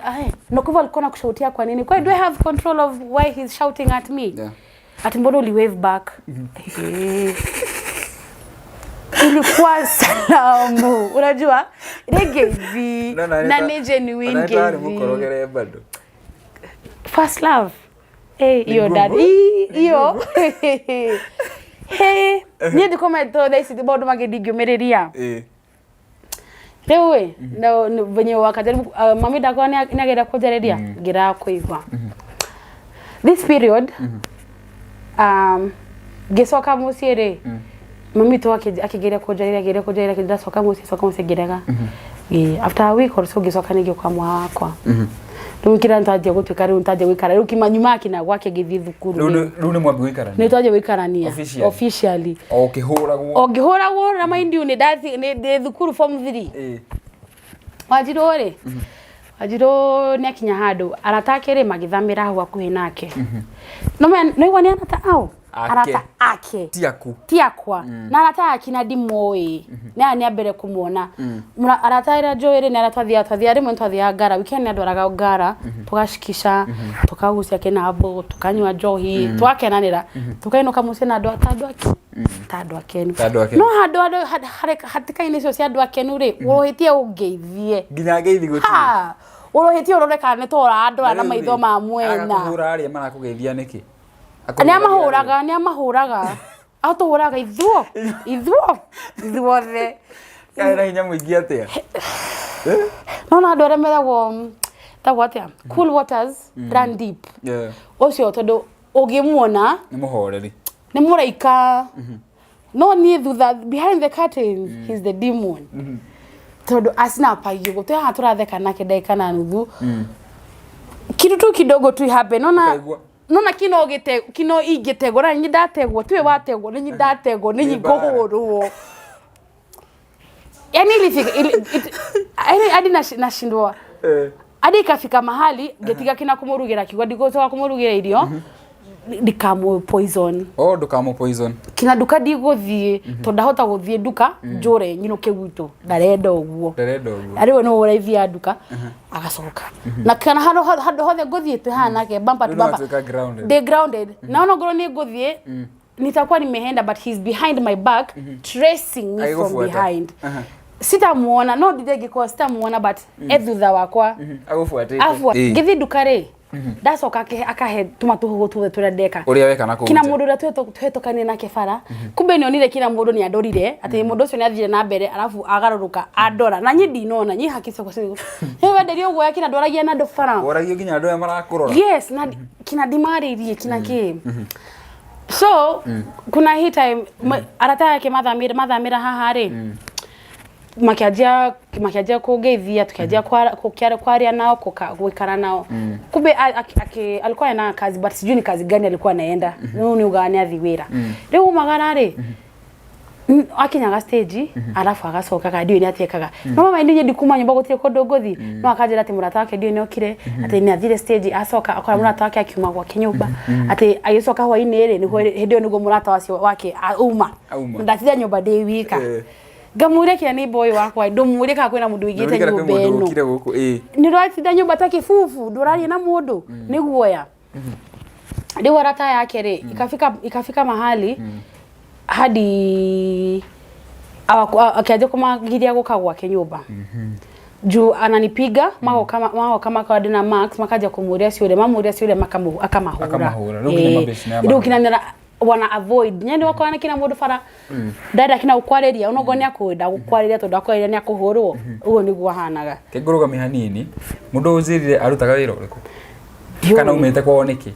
S1: na kwa hivyo alikuwa nakushoutia kwa nini? Kwa do I have control of why he's shouting at me?
S2: Yeah.
S1: Ati mbona uli wave back? Ilikuwa salamu, unajua nĩ ngeithi
S2: No,
S1: na nĩ genuine
S2: anaita arĩ
S1: ngeithi.
S2: mũkorogere bado.
S1: First love. Eh, hiyo
S2: ngumu.
S1: dad. Hiyo. Hey, niĩ ndikometwo thaa ici maũndũ mangĩ ndingĩũmĩrĩria. Rĩu ĩ, na venye wakajaribu, mami ndakwa nĩagenda kũnjarĩria, ngĩraga kũigua. This period, ngĩcoka mũciĩ rĩ, mami tu akĩgeria kũnjarĩria, akĩgeria kũnjarĩria, akĩnjĩra coka mũciĩ, coka mũciĩ, ngĩrega. Ĩĩ, after a week or so ngĩcoka ningĩ kwa mwa wakwa. Rĩu kĩrĩa nĩtwanjia gũtuĩka, rĩu nĩtwanjia gũikara rĩu kima nyuma kina gwake ngĩthiĩ thukuru.
S2: Rĩu
S1: Rĩ
S2: rĩu nĩ mwambi gũikarania.
S1: Nĩtwanjia gũikarania.
S2: Officially.
S1: Officially.
S2: O ũkĩhũragwo.
S1: O ngĩhũragwo, na mind you nĩ ndathi nĩ ndĩ thukuru form 3. Wanjirũ rĩ, Wanjirũ nĩ akinya handũ arata ake rĩ magĩthamĩra hau hakuhĩ nake. No noigua nĩ arata ao.
S2: Ake.
S1: Arata ake.
S2: Ti aku.
S1: Ti akwa. Na arata ake na ndimoĩ, nĩ aya nĩ ambere kũmuona. Arata ĩrĩa njũĩ rĩ, nĩ arĩa twathiaga rĩmwe, nĩ twathiaga ngara weekend, nĩ andwaraga ngara, tũgacikisha, tukagucia kĩnambo, tukanyua njohi, tũgakenanĩra, tukainũka mũciĩ na andũ ta andũ ake ta andũ akenu.
S2: Ta andũ akenu.
S1: No handũ andũ hatĩka-inĩ icio cia andũ akenu rĩ, ũhĩtie ũngeithie.
S2: Nginya ngeithi gũtirĩ.
S1: Ha, ũrũhĩtie ũrore kana nĩ tũrandora na maitho ma mwena.
S2: Agakũhũra arĩa marakũgeithia nĩkĩ?
S1: Nĩ amahũraga, nĩ amahũraga, atũhũraga ithuo ithuo ithuothe.
S2: Karĩ na hinya mũingĩ atĩa?
S1: No na andũ arĩa meragwo, tagwo atĩa, cool waters run deep. Ũcio tondũ ũngĩmuona
S2: Nĩ mũhoreri.
S1: Nĩ mũraika, no niĩ thutha, behind the curtains, he's the demon, tondũ acinapagia ũguo twĩ haha tũratheka nake ndagĩka na nuthu, kitu tu kidogo tu happen, nona
S2: Ũkaigua.
S1: Nona kino gĩte kino ingĩtegwo na nĩ ndategwo, tiwe wategwo, nĩ ndategwo, nĩ
S2: Nĩ mbara.
S1: ngũhũrwo. Yani ilifika yani hadi nashindwa. Hadi ikafika mahali ngĩtiga kina kũmũrugĩra, kiugo ndigũcoka kũmũrugĩra irio, ndikamũ poison.
S2: Oh, ndũkamũ poison.
S1: Kina nduka ndigũthiĩ, tondũ ndahota gũthiĩ nduka njũre nyinũke gwitũ, ndarenda ũguo.
S2: Ndarenda ũguo.
S1: Arĩwe nĩwe ũraithia nduka agacoka na kana handũ handũ hothe ngũthiĩ twĩ haha nake bumper to
S2: Rĩu
S1: bumper.
S2: nĩwatuĩka grounded.
S1: Ndĩ grounded, naona ngorwo nĩ ngũthiĩ nitakuwa nimeenda, but he's behind my back tracing me from
S2: Agĩgũbuata.
S1: behind. Sitamuona, no ndire ngĩkorwo sitamuona, but e thutha wakwa.
S2: Agũbuatĩte.
S1: Afua ngĩthiĩ nduka rĩ, ndacoka akahe tuma tũhũgũ tuothe tũrĩa ndeka.
S2: Ũrĩa weka na kũu
S1: Kina
S2: nja.
S1: mũndũ ũrĩa twetũkanire nake bara, kumbe nĩonire kila mũndũ nĩ andorire, atĩ mũndũ ũcio nĩ athire na mbere, arabu agarũrũka andora na niĩ ndinona niĩ haki ciakwa nĩ wenderio guoya kina ndwaragia na andũ bara.
S2: Woragia nginya andũ aya marakũrora.
S1: Yes, na kina ndimarĩirie kina kĩ. So kuna hii time arata yake mathamĩra haha rĩ, makianjia kũngeithia, tukianjia kwaria nao, gũikara nao. Kumbe alikuwa anaenda kazi, but sijui ni kazi gani alikuwa anaenda. No nĩ ugaga nĩ athi wĩra. Rĩu umagara rĩ, akinyaga stage arabu agacoka, kana ndiũĩ nĩ atiekaga. No mama ndiũ ndikuma nyũmba, gũtirĩ kũndũ ngũthi, no akanjĩra atĩ mũrata wake ndiũĩ nĩ okire, atĩ nĩ athire stage, acoka akora mũrata wake akiuma gwake nyũmba, atĩ agĩcoka hwainĩ rĩ, nĩguo hĩndĩ ĩyo nĩguo mũrata wacio wake auma.
S2: Auma.
S1: Ndatinda nyũmba ndĩ wika. Ngamũria kĩrĩa nĩ boy wakwa, ndũmũrie kana kwĩna mũndũ ũigĩte
S2: Ndũririkana kwĩ
S1: nyũmba
S2: mũndũ
S1: ĩno.
S2: ũkire gũkũ ĩ.
S1: Nĩ ũratinda nyũmba ta kĩbubu, ndũraria na mũndũ nĩ guoya. Rĩu arata yake rĩ, ikafika mahali hadi akianjia kũmagiria gũka gwake nyũmba juu ananipiga. Magoka makoa na Max, makaja kũmũria ciũria, mamũria ciũria akamahũra.
S2: Akamahũra. Rĩu nginya mabeshte nĩ
S1: Rĩu
S2: amahũra.
S1: kinanĩra Wana avoid nyene wakora na kina mundu bara ndenda kina gukwariria onogo ni akwenda gukwariria tondu akwariria ni akuhurwo uguo niguo ahanaga.
S2: Kĩngũrũgamia hanini, mũndũ ũnjĩrire arutaga wĩra ũrĩkũ kana umĩte kwao nĩkĩ,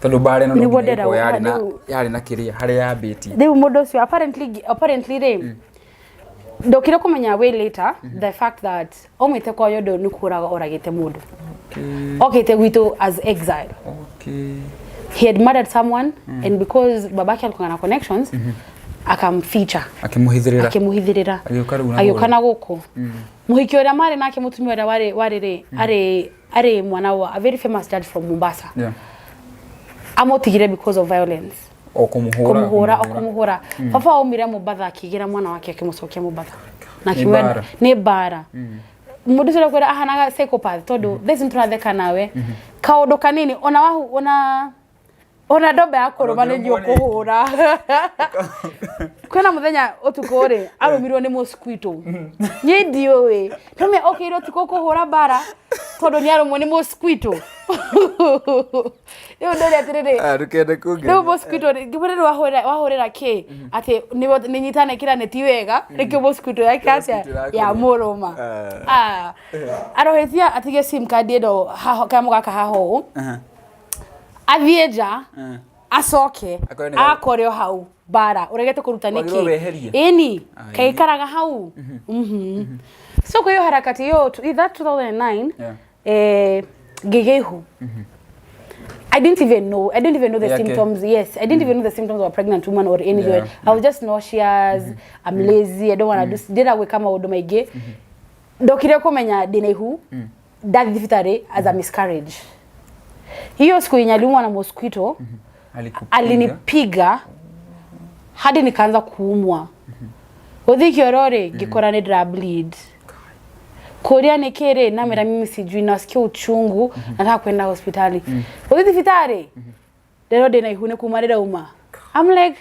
S2: tondũ mbara ĩno no
S1: Nĩguo
S2: nginya
S1: ndĩrenda
S2: ĩkorwo yarĩ na
S1: rĩu-
S2: yarĩ na kĩrĩa harĩa yambĩtie.
S1: Rĩu mũndũ ũcio apparently rĩ, ndokire kũmenya way later the fact that aumĩte kwao ũndũ nĩ kũraga oragĩte mũndũ, okĩte gwitũ as exile. He had murdered someone and because babake alikuwa na connections, akamficha.
S2: Akĩmũhithĩrĩra.
S1: Akĩmũhithĩrĩra.
S2: Agĩũka rĩu na
S1: Agĩũka
S2: gũkũ.
S1: Na gũkũ mũhiki ũrĩa marĩ nake, mũtumia ũrĩa warĩ rĩ, arĩ mwana wa a very famous judge from Mombasa. Amũtigire because of violence.
S2: O kũmũhũra.
S1: Kũmũhũra, o kũmũhũra. Baba aumire Mombatha akĩgĩra mwana wake, akĩmũcokia Mombatha na
S2: Nĩ
S1: akĩmwenda-
S2: mbara.
S1: Nĩ mbara. Mũndũ ũcio ũrakwĩra ahanaga psychopath, tondũ thaa ici nĩtũratheka nawe kaũndũ kanini, ona wahu ona ndombe ya kũrũma nĩ
S2: Ũngĩrũmwo nĩ-
S1: ũkũhũra. Kwĩna mũthenya ũtukũ rĩ, arũmirwo nĩ mosquito, niĩ ndiũĩ tũmĩa okĩire ũtukũ kũhũra mbara tondũ nĩ arũmwo nĩ mosquito. Rĩu ndũrĩ atĩrĩrĩ.
S2: Ah, ndũkende kũngeria.
S1: Rĩu mosquito ngĩmwĩra rĩu wahũrĩra kĩ atĩ nĩnyitane kĩra nĩ ti wega nĩkĩo mosquito yake atĩa
S2: Mosquito ĩrakũrũma.
S1: ya mũrũma.
S2: Ah.
S1: Ah, arohĩtia atige sim card ĩno haho kamo gaka haho ũũ, athiĩ nja, acoke
S2: Akore nĩ
S1: akore o hau bara ũregete kũruta
S2: Wagĩrĩirwo
S1: nĩkĩ.
S2: weherie.
S1: Ĩni.
S2: Ai.
S1: Kaikaraga hau. So kwa hiyo harakati hiyo that 2009, eh, ngĩgĩa ihu. I didn't even know the
S2: Yake.
S1: symptoms. Yes, I didn't even know the symptoms of a pregnant woman or anything. I was just nauseous, I'm lazy, I don't want to do, ndĩra gwĩka maũndũ maingĩ. Ndokire kũmenya ndĩna ihu ndathi thibitarĩ as a miscarriage. Hiyo siku yenye aliumwa na mosquito,
S2: Alikupiga.
S1: Alinipiga hadi nikaanza kuumwa. Gũthiĩ kĩoro rĩ, ngĩkora nĩ ndĩra bleed. Kũria nĩ kĩ rĩ, namwĩra mimi sijui, nasikia uchungu, nataka kwenda hospitali. Gũthiĩ thibitarĩ, ndĩrwo ndĩna ihu nĩ kuma rĩrauma. I'm like,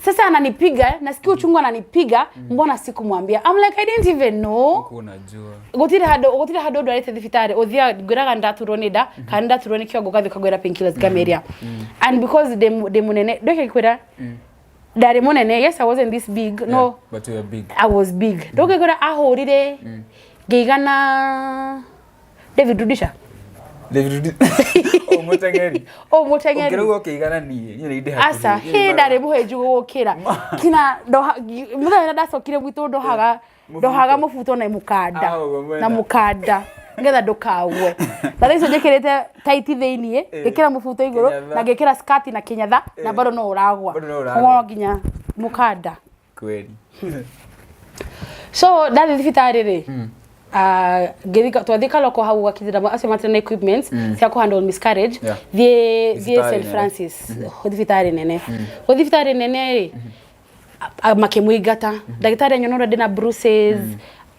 S1: sasa ananipiga, nasikia uchungu, ananipiga, mbona sikumwambia? I'm like, I didn't even know.
S2: Huku unajua.
S1: Gũtirĩ handũ ndwarĩte thibitarĩ ũthiaga ngwĩraga ndaturwo nĩ nda kana ndaturwo nĩ kĩongo, ũgathiĩ ũkagwĩra painkillers ngameria. And because ndĩ mũnene, ndoke kwĩra ndarĩ mũnene, yes, I wasn't this big, no.
S2: Yeah, but you are big.
S1: I was big. Ndoke kwĩra ahũrire ngĩigana David Rudisha.
S2: David oh, mũteng'eri.
S1: O mũteng'eri.
S2: Ũngĩrauga ũkĩigana niĩ, niĩ nĩ ndĩ hakuhĩ.
S1: Aca
S2: Niĩ
S1: hĩ
S2: nĩ
S1: ndarĩ mũhĩnju gũgũkĩra kina ndoha mũthenya ũrĩa ndacokire gwitũ ndohaga mũbuto na mũkanda.
S2: Ah, ũguo mwena.
S1: Na mũkanda nĩgetha ndũkagwe, na thaa icio njĩkĩrĩte taiti thĩiniĩ, ngĩkĩra mũbuto igũrũ
S2: Kĩnyatha.
S1: na ngĩkĩra skati na kĩnyatha na bado no ũragwa.
S2: Bado no ũragwa.
S1: Koguo no nginya mũkanda.
S2: Kweli.
S1: So ndathiĩ thibitarĩ rĩ, ah, ngĩthika twathiĩ Kaloko hau gakithira acio matirĩ na equipment cia kũhandle miscarriage. Thiĩ
S2: Thibitarĩ
S1: St
S2: nene.
S1: Francis, thibitarĩ nene. Gũ thibitarĩ nene rĩ, makĩmũingata. Ndagĩtarĩ anyona ũrĩa ndĩna bruises,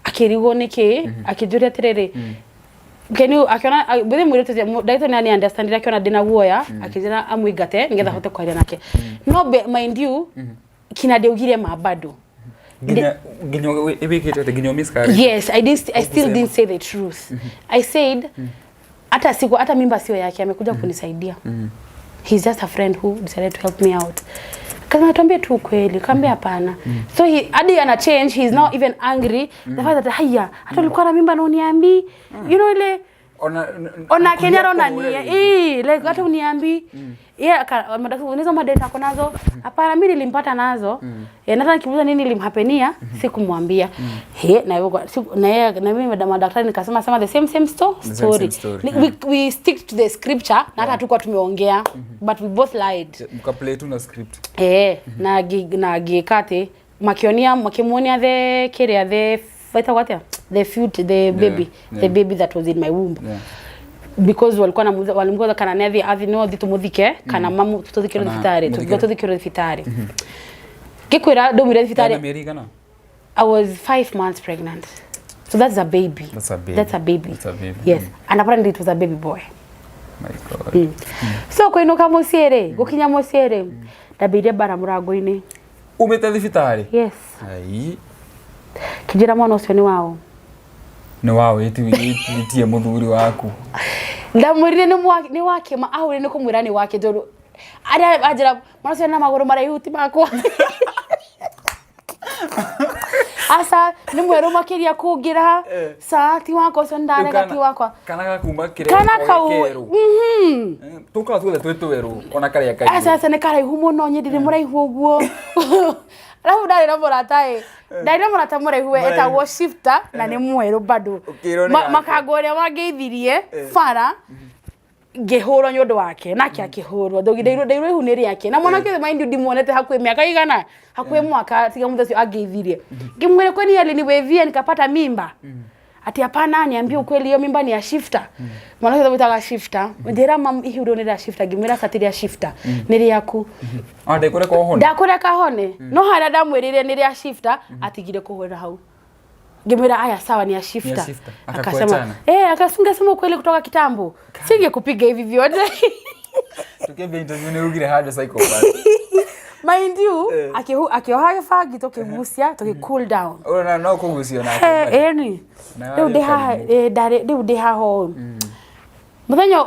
S1: akĩrigwo nĩkĩ, akĩnjũria atĩrĩrĩ, can you, akiona bũthĩ mũirĩtu ũcio, ndagĩtarĩ nĩ understand, akiona ndĩna guoya, akĩnjĩra amũingate nĩgetha ahote kwaria nake. No mind you, kina ndĩaugire ma bado.
S2: Nginya wĩkĩte atĩ nginya miscarriage.
S1: Yes, I didn't, I still
S2: Hukusema.
S1: didn't say the truth. I said hata siku hata mimba sio yake, amekuja kunisaidia. He's just a friend who decided to help me out. Kama tuambie tu ukweli, kaambia hapana. So he hadi ana change, he's now even angry. The fact that haya, hata ulikuwa na mimba na uniambi. You know ile
S2: Ona
S1: ona Kenya rona
S2: kũhũra
S1: ni
S2: rĩngĩ.
S1: eh, like hata uniambi. Yeah, madaktari unaweza madate ako nazo. Hapana, mimi nilimpata nazo. Eh, na hata nikimuuliza nini ilimhapenia, sikumwambia. He, na yeye na yeye na mimi madaktari nikasema sema the same same
S2: same
S1: story.
S2: same story,
S1: We stick to the scripture na hata hatukuwa tumeongea, but we both lied.
S2: Mkaplay tu na script.
S1: Eh, na gikate makionia makimuonia the kiria, the waitagwo atia, the fruit, the baby, the baby that was in my womb. Because walikuwa namuuliza, walimuuliza kana nĩ athi athi no athi tumuthike kana mamu tuthikirwo
S2: Kana
S1: thibitarĩ.
S2: mũthikĩrwo.
S1: Tũthiĩ tũthikirwo thibitarĩ, ngĩkwĩra ndaumire
S2: Ena
S1: thibitarĩ
S2: mĩeri igana?
S1: I was 5 months pregnant, so that's a baby.
S2: That's a baby.
S1: That's a baby.
S2: That's a baby.
S1: Yes, and apparently it was a baby boy.
S2: My God.
S1: So kũinũka mũciĩ rĩ, gũkinya mũciĩ rĩ, ndambĩire mbara mũrango-inĩ.
S2: Umĩte thibitarĩ?
S1: Yes.
S2: Ai.
S1: Kĩnjĩra mwana ũcio nĩ wao.
S2: Nĩ waũ ĩtie mũthuri waku.
S1: Ndamwĩrire nĩ wake, ma ahũrire nĩ kũmwĩra nĩ wake tondũ Arĩa anjĩra mwana ũcio na magũrũ maraihu ti makwa. Aca nĩ mwerũ makĩria kũngĩra. Ca ti wakwa ũcio nĩndarega ti wakwa.
S2: Kana gakuma kĩrĩa
S1: Kana kau.
S2: kerũ. Tũkaga tuothe twĩ twerũ ona karĩa kairũ.
S1: Aca aca nĩ karaihu mũno niĩ ndirĩ mũraihu ũguo. Arabu ndarĩ na mũrata ĩ. Ndarĩ na mũrata mũraihu we
S2: Mũraihu.
S1: etagwo Shifter na nĩ mwerũ bado.
S2: Ũkĩrwo nĩ gake.
S1: Makango ũrĩa wangeithirie bara ngĩhũrwo nĩ ũndũ wake nake akĩhũrwo ndeirwo ndeirwo ihu nĩ rĩake na mwanake ũyũ mind you ndimuonete hakuhĩ mĩaka igana hakuhĩ mwaka tiga mũthenya ũcio angeithirie. Ngĩmwĩra kwani aliniwevia nikapata mimba? Ati hapana, niambie ukweli, hiyo mimba ni ya Shifter. Mwana ũcio twamwĩtaga Shifter. Njĩra mam ihu rĩu nĩ rĩa Shifter. Ngĩmwĩra aca ti rĩa Shifter, nĩ rĩaku.
S2: Ah, ndekũreka ũhone.
S1: Ndakũreka hone. No harĩa ndamwĩrire nĩ rĩa Shifter, atigire kũhũrĩra hau. Ngĩmwĩra aya sawa ni ya Shifter.
S2: Shifter.
S1: Akasema
S2: Akakuachana.
S1: akasunga sema ukweli kutoka kitambo. Singekupiga hivi vyote.
S2: Tukĩambia interview nĩ ugire handũ psychopath.
S1: Mind you, akĩoha gĩbangi tũkĩgucia, tũgĩ cool down.
S2: Ũyũ no kũgucio nake.
S1: Ĩni.
S2: Na
S1: Rĩu
S2: warĩ
S1: ndĩ haha
S2: karibu.
S1: ndarĩ rĩu ndĩ haha ũũ.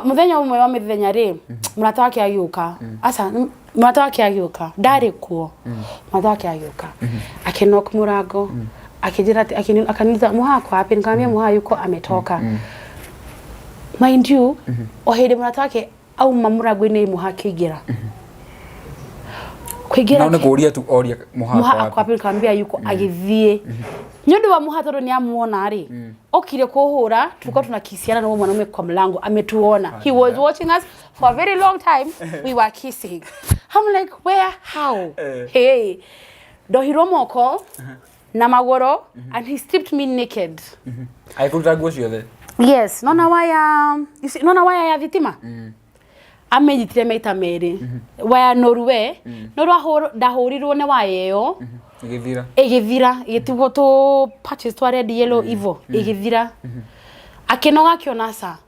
S1: Mũthenya ũmwe wa mĩthenya rĩ, mũrata wake agĩũka. Aca, mũrata wake agĩũka. Ndarĩ kuo. Mũrata wake agĩũka. Akĩnock mũrango. Akĩnjĩra atĩ akaniuliza Moha ako wapi? Nikamwambia Moha yuko ametoka. Mind you, o hĩndĩ mũrata wake auma mũrango-inĩ Moha akĩingĩra. Kũingĩra
S2: No nĩ kũũria tu oria
S1: Moha
S2: Moha
S1: ako wapi? Nikamwambia yuko agĩthiĩ. Nĩ ũndũ wa Moha tondũ nĩ amuona rĩ, okire kũhũra, tulikuwa tunakisiana na huyo mwanaume kwa mlango, ametuona. He was watching us for a very long time. We were kissing. I'm like, where, how? Hey. Ndohirwo moko na magũrũ and he stripped me naked.
S2: Agĩkũruta nguo ciothe.
S1: Yes, nona waya, you see, nona waya ya thitima? Amenyitire maita merĩ. Waya noru we, noru ndahũrirwo nĩ waya ĩyo.
S2: Ĩgĩthira.
S1: Ĩgĩthira, ĩgĩtigwo tũ patches twa red yellow ivo, ĩgĩthira. Akĩnoga akĩona ca.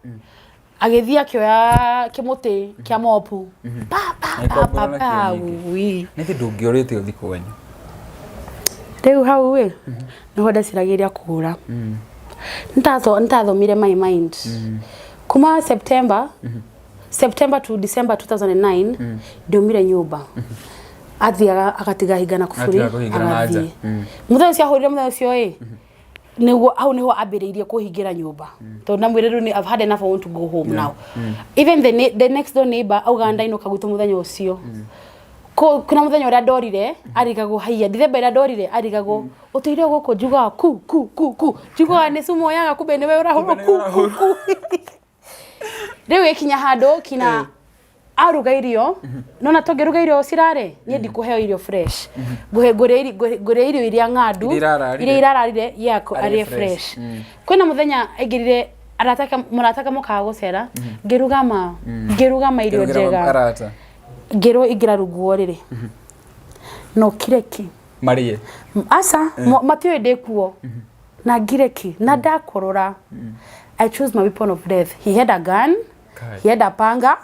S1: Agĩthiĩ akĩoya kĩmũtĩ kĩa mopu. Pa pa pa pa
S2: Agĩkombora
S1: pa.
S2: nakĩo nyingĩ.
S1: Ui.
S2: Nĩkĩ ndũngĩorĩte ũthiĩ kwanyu?
S1: Rĩu hau ĩ, nĩho ndeciragĩria kũhũra. Nĩtathomire my mind. Kuma September to December 2009 ndiumire nyũmba. Athiaga agatiga hinga na kuburi
S2: Agatiga kũhingĩra na nja.
S1: agathiĩ. Mũthenya ũcio ahũrire mũthenya ũcio ĩ, nĩguo hau nĩho ambĩrĩirie kũhingĩra nyũmba. Tondũ ndamwĩrire rĩu I've had enough, I want to go home now. Even the next door neighbor augaga ndainũka gwitũ mũthenya ũcio. Kuna mũthenya ũrĩa ndorire arigagwo haiya Dithemba ĩrĩa ndorire arigagwo ũtũire gũkũ njugaga ku ku ku ku njugaga nĩ sumu oyaga kumbe nĩwe ũrahũrwo ku ku ku. Rĩu ĩkinya handũ kina aruga irio nona tũngĩruga irio cirare niĩ ndikũheo irio fresh ngũhe ngũrĩa irio iria ng'andu
S2: Iria irararire.
S1: iria irararire ye
S2: Arĩe
S1: arĩe
S2: fresh.
S1: fresh. Kwĩna mũthenya aingĩrire arata mũrata ake mokaga gũcera ngĩruga ma irio
S2: Ngĩrugĩra
S1: njega
S2: arata.
S1: Ngĩrwo ingĩra runguo rĩrĩ no kireki
S2: Marĩe.
S1: Aca matiũĩ ndĩ kuo na ngireki na ndakorora. I chose my weapon of death. He had a gun.
S2: Kai.
S1: He had a panga.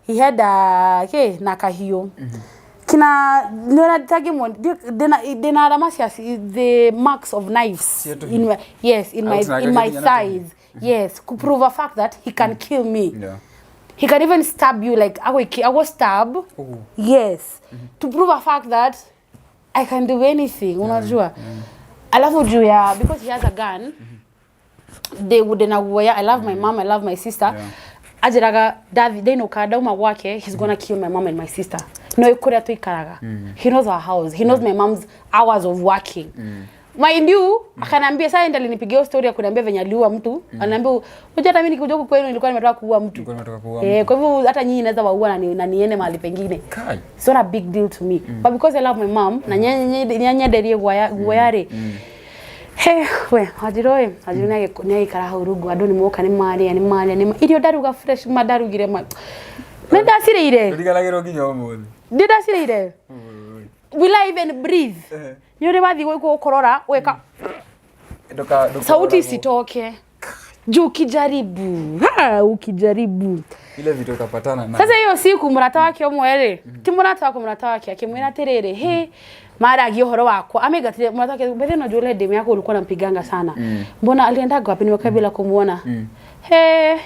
S1: He had a ke na kahiũ kina nĩona tangĩmuona ndĩna alama cia the marks of knives
S2: Cia tũhiũ.
S1: in my, yes, in my, in my
S2: Ũtinaga nginya na tũhiũ.
S1: thighs, yes, to prove a fact that he can kill me. He can even stab you like I will stab.
S2: Ũguo.
S1: Yes. To prove a fact that I can do anything. Unajua. Alafu juu ya because he has a gun. They would na guoya. I love my mom, I love my sister. Anjĩraga ndathi ndainũka ndauma gwake he's gonna kill my mom and my sister. No kũrĩa tũikaraga. He knows our house. He knows my mom's hours of working. Mind you, akaniambia sasa ndiye alinipigia hiyo story ya kuniambia venye aliua mtu. Ananiambia unajua hata mimi nikikuja huku kwenu nilikuwa nimetoka kuua mtu.
S2: Nilikuwa nimetoka kuua
S1: Kwa hivyo hata nyinyi naweza waua na niende mahali pengine.
S2: Kai.
S1: It's not a big deal to me. But because I love my mom na nyenyenderie guoya rĩ. He, we, Wanjirũ ĩ, Wanjirũ nĩ agĩikara hau rungu andũ nĩ moka nĩ marĩa nĩ marĩa nĩ irio ndaruga fresh ma ndarugire ma. Nĩ ndacirĩire.
S2: Ndũriganagĩrwo nginya ũmũthĩ.
S1: Ndĩ ndacirĩire. Will I even breathe? Nĩ ũrĩ wathiĩ gũkorora ũgeka sauti isitoke. Juu ukijaribu, ha, ukijaribu.
S2: Ile vitu utapatana nayo.
S1: Sasa hiyo siku mũrata wake ũmwe rĩ, ti mũrata wakwa mũrata wake akĩmwĩra atĩrĩrĩ, he maragia ũhoro wakwa amĩngatire mũrata wake bethe unajua ule demu yako ulikuwa unampiganga sana. Mbona aliendaga wapi nimekaa bila kumuona? He,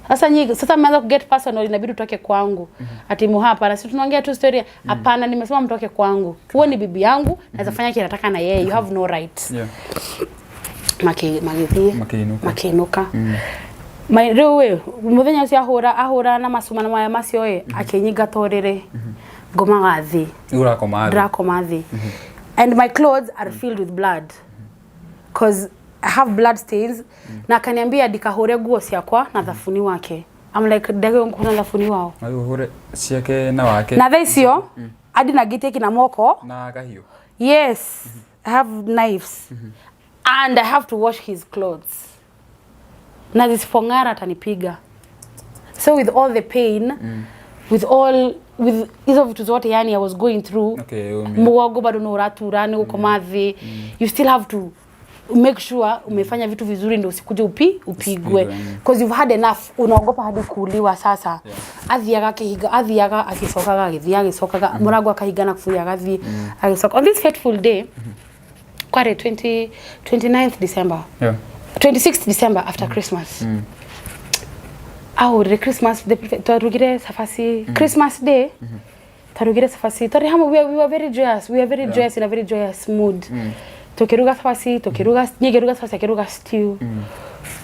S1: Sasa nyinyi sasa mmeanza ku get personal, inabidi utoke kwangu. Ati muha hapana, si tunaongea tu story. Hapana, nimesema mtoke kwangu. Huo ni bibi yangu, naweza fanya kile nataka na yeye. You have no right. Magithie
S2: Makĩinũka.
S1: Makiinuka. Rĩu ĩ mũthenya ũcio ahũra ahũra na macuma na maya macio ĩ akĩnyingata ũrĩrĩ, ngomaga thĩ.
S2: Ũrakoma thĩ.
S1: Ndĩrakoma thĩ and my clothes are filled with blood cause I have blood stains, na akaniambia ndikahure nguo ciakwa na thabuni wake. I'm like, ndege nguo na thabuni wao?
S2: Na rĩu ũhũre ciake na wake.
S1: Na thaa icio adi na gĩtĩ kina moko.
S2: Na kahiũ.
S1: Yes, I have knives and I have to wash his clothes, na zisipong'ara atanipiga. So with all the pain, with all with hizo vitu zote yani I was going through,
S2: Okay,
S1: mugongo bado no uratura ni gukoma thi, you still have to make sure umefanya vitu vizuri ndio usikuje upigwe
S2: Usipigwe,
S1: because you've had enough, unaogopa hadi kuuliwa sasa. Athiaga akihiga, athiaga akicokaga, agĩthiĩ agĩcokaga, mũrango akahinga na kuburi, agathiĩ agĩcoka. On this fateful day, kwarĩ 20 29th December, 26th December, after Christmas, ahũrire Christmas twarugire cabaci Christmas Day, twarugire cabaci twarĩ hamwe. We were very joyous, we were very joyous, in a very joyous mood. Tukiruga cabaci, tukiruga, niĩ ngĩruga cabaci, akĩruga stew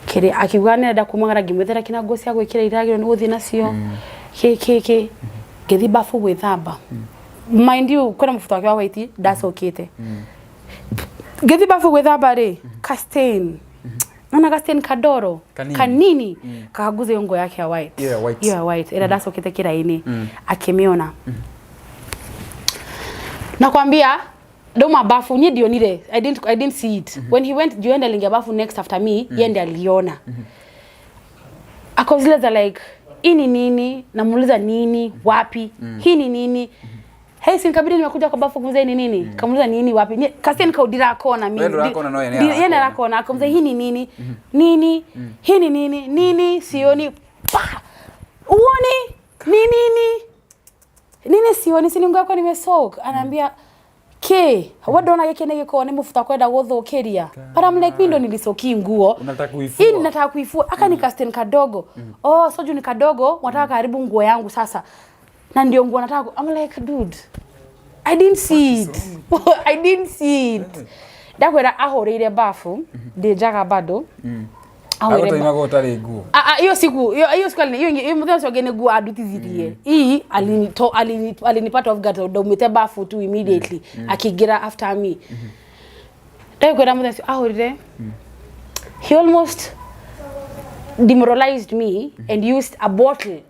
S1: kĩrĩ, akiuga nĩarenda kumagara, ngĩmwethera kina nguo cia gwĩkĩra iragĩrwo nĩ gũthiĩ nacio kĩ kĩ kĩ. Ngĩthiĩ bafu gwĩthamba. Mind you, kwĩna mũbuto wake wa white ndacokete. Ngĩthiĩ bafu gwĩthamba rĩ, ka stain, naona ka stain kadoro.
S2: Kanini.
S1: Kanini kakaguza hiyo nguo yake ya white.
S2: Hiyo ya white.
S1: Hiyo ya white ila ndacokete kiraini, akimiona. Nakwambia ndauma bafu nyi ndionire. I didn't see it when he went. Juu aliingia bafu next after me, yeye ndiye aliona. Ako zile za like, hii ni nini? Namuuliza, nini wapi? Hii ni nini? Hey, si nikabidi nimekuja kwa bafu kumuuliza hii ni nini. Kamuuliza nini wapi? Kasi nikaudira kona mimi.
S2: Wewe ndo urakona, no yeye
S1: Yeye ndo
S2: arakona.
S1: arakona. Akamuuliza hii ni nini, nini, hii ni nini, nini sioni. Pa! Uoni ni nini, nini sioni? Si ni nguo yako nimesoak? Anaambia ke wadona gĩkĩ nĩ gĩkorwo nĩ mũbuta kwenda gũthũkĩria, but I'm like, mimi ndo nilisoki nguo.
S2: Unataka kuifua.
S1: Hii nataka kuifua. Aka ni kastain kadogo. Oh, so juu ni kadogo wataka karibu nguo yangu sasa, na ndio nguo nataka I'm like, dude, I didn't see it, I didn't see it. Ndakwĩra ahũrĩire bafu ndĩ njaga bado ahũrĩire
S2: Agũtũimaga ũtarĩ nguo.
S1: Ah, ah, hiyo siku hiyo siku hiyo mũthenya ũcio ũngĩ nĩguo andutithirie. Hii alinipata off guard, ndaumĩte bafu tu immediately akĩingĩra after me. Ndakwĩra mũthenya ũcio ahũrire, he almost demoralized me and used a bottle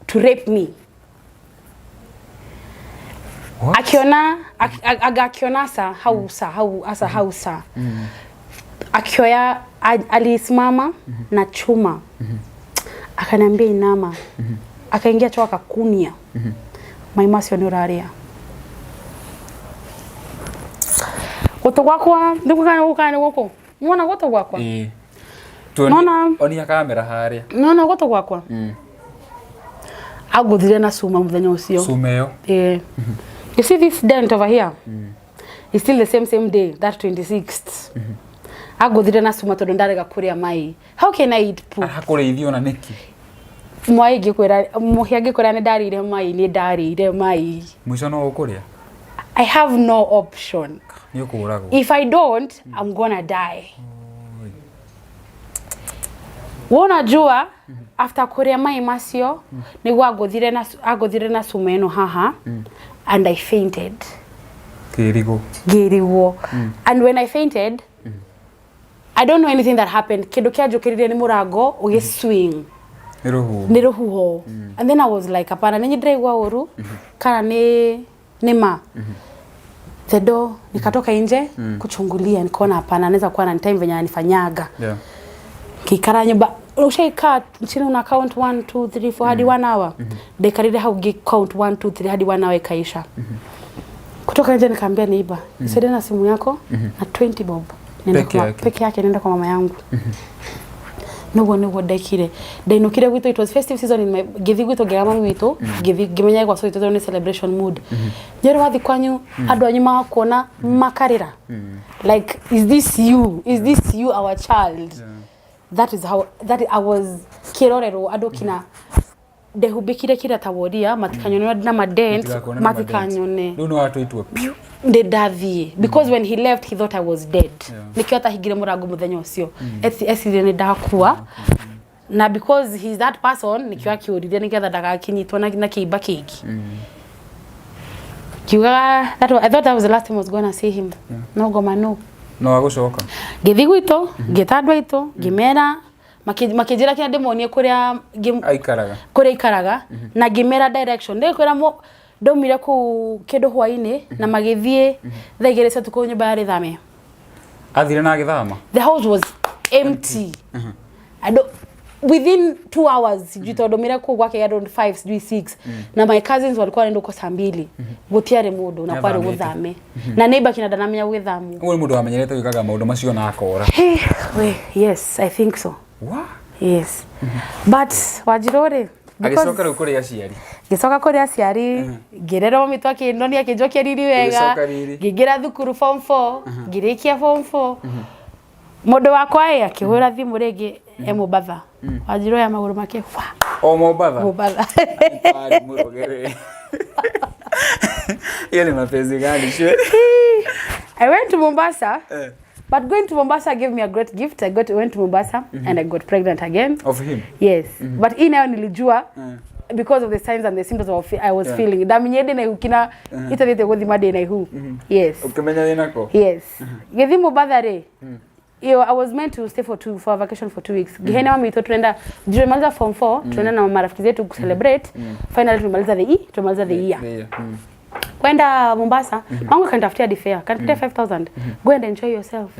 S1: to rape me.
S2: What?
S1: Akiona aga akiona sa hau sa hau asa hau sa akioya alisimama na chuma, akaniambia inama, akaingia choo, akakunia mai macio nĩ ũrarĩa gũtũ gwakwa nĩgũkana nĩ gũkũ mwona gũtũ gwakwa.
S2: Ĩĩ.
S1: Nona.
S2: Onia kamera harĩa.
S1: Nona gũtũ gwakwa agũthire na cuma mũthenya ũcio.
S2: Cuma ĩyo.
S1: Yeah. You see this dent over here? It's still the same same day, that 26th. Aguthire na cuma tondu ndarega kuria mai. How can I eat poop?
S2: Hakũrĩithio na nĩkĩ?
S1: Mwai ngikwira, muhia ngikwira ni ndarire mai, ni ndarire mai.
S2: Mũico no ũkũrĩa.
S1: I have no option.
S2: Nĩ ũkũragwo.
S1: If I don't, I'm gonna die. Wewe unajua after kuria mai macio niguo aguthire na cuma ĩno haha and I fainted.
S2: Kĩrigũ.
S1: Ngĩrigwo. And when I fainted, I don't know anything that happened. Kĩndũ kĩanjũkĩrire nĩ mũrango ũgĩ swing.
S2: Nĩ rũhuho.
S1: Nĩ rũhuho. And then I was like, hapana, nĩ ndĩraigua ũru kana nĩ ma the door. Nikatoka nje kuchungulia, nikaona hapana, anaweza kuwa na time venye ananifanyaga. Kikara nyumba, ushaikaa chini una count 1 2 3 4 hadi 1 hour. Ndaikarire hau ngĩ count 1 2 3 hadi 1 hour ikaisha. Kutoka nje nikaambia neighbor, nisaidie na simu yako na 20 bob. Nenda
S2: Peke
S1: kwa
S2: yake.
S1: Peke yake, nenda kwa mama yangu. Niguo niguo ndekire, ndainukire gwitũ. It was festive season in my ngĩthiĩ gwitũ, ngĩra mami witũ, ngĩthiĩ ngĩmenya gwa gwitũ nĩ celebration mood. Njerũ wathiĩ kwanyu andũ anyu magakuona makarĩra like, is this you, is this you, our child? That is how that I was kĩrorerwo andũ kina ndehumbĩkire kira ta woria matikanyone na madent.
S2: Matigakone na madent.
S1: Matikanyone.
S2: Rĩu nĩ watua itua piũ.
S1: Ndĩ ndathiĩ, because when he left he thought I was dead.
S2: Yeah.
S1: Nĩkĩo atahingire mũrango mũthenya ũcio. Ecirie nĩ ndakua, na because he's that person, nĩkĩo akĩũrire nĩgetha ndagakinyitwo na kĩimba kĩingĩ. Kiugaga that I thought that was the last time I was gonna see him. No ngoma no.
S2: No agũcoka.
S1: Ngĩthiĩ gwitũ, ngĩta andũ aitũ, ngĩmera, makĩnjĩra kĩrĩa ndĩmonie kũrĩa
S2: Aikaraga.
S1: Kũrĩa ikaraga, na ngĩmera direction. Ndĩkwĩra ndaumire kũu kĩndũ hwainĩ na magĩthiĩ thaa 2 cia ũtukũ, nyũmba yarĩ thame.
S2: Athire na agĩthama.
S1: The house was empty. Andũ within 2 hours, sijui tondũ ndaumire kũu gwake around 5, sijui 6, na my cousins walikuwa wanaenda huko saa 2, gũtiarĩ mũndũ na kwarĩ
S2: Nĩathamĩte.
S1: Gũthame na neighbor kina ndanamenya gwĩthamwo.
S2: Ũguo nĩ mũndũ wamenyerete gwĩkaga maũndũ macio na akora.
S1: Hey, we, yes, I think so.
S2: Wa?
S1: Yes, but Wanjirũ rĩ,
S2: Agĩcoka rĩu kũrĩ aciari.
S1: Ngĩcoka kũrĩ aciari, ngĩrerwo mami akĩndonia, akĩnjokia riri wega.
S2: Ũgĩcoka riri.
S1: Ngĩingĩra thukuru form 4, ngĩrĩkia form 4. Mũndũ wakwa ĩ akĩhũra thimũ rĩngĩ e Mombatha. Wanjirũ ya magũrũ make wa.
S2: O Mombatha.
S1: Mombatha.
S2: Ari mũrogere. Hiyo ni mapenzi gani shwe?
S1: I went to Mombasa.
S2: Eh.
S1: But going to Mombasa gave me a great gift. I got went to Mombasa and I got pregnant again.
S2: Of him.
S1: Yes. But hii nayo nilijua because of the signs and the symptoms of I was feeling. Ndamenyire ndĩ na ihu kina itathiĩte gũthima ndĩ na ihu. Yes.
S2: Ũkĩmenya wĩ nako.
S1: Yes. Gĩthiĩ Mombasa rĩ, iyo I was meant to stay for a vacation for 2 weeks. Gihene mami itu tunaenda, tumemaliza form 4, tunaenda na marafiki zetu kucelebrate. Finally tumemaliza the year.
S2: The year.
S1: Kwenda Mombasa, mangu akanitafutia hadi fare, akanitafutia 5000. Go and enjoy yourself.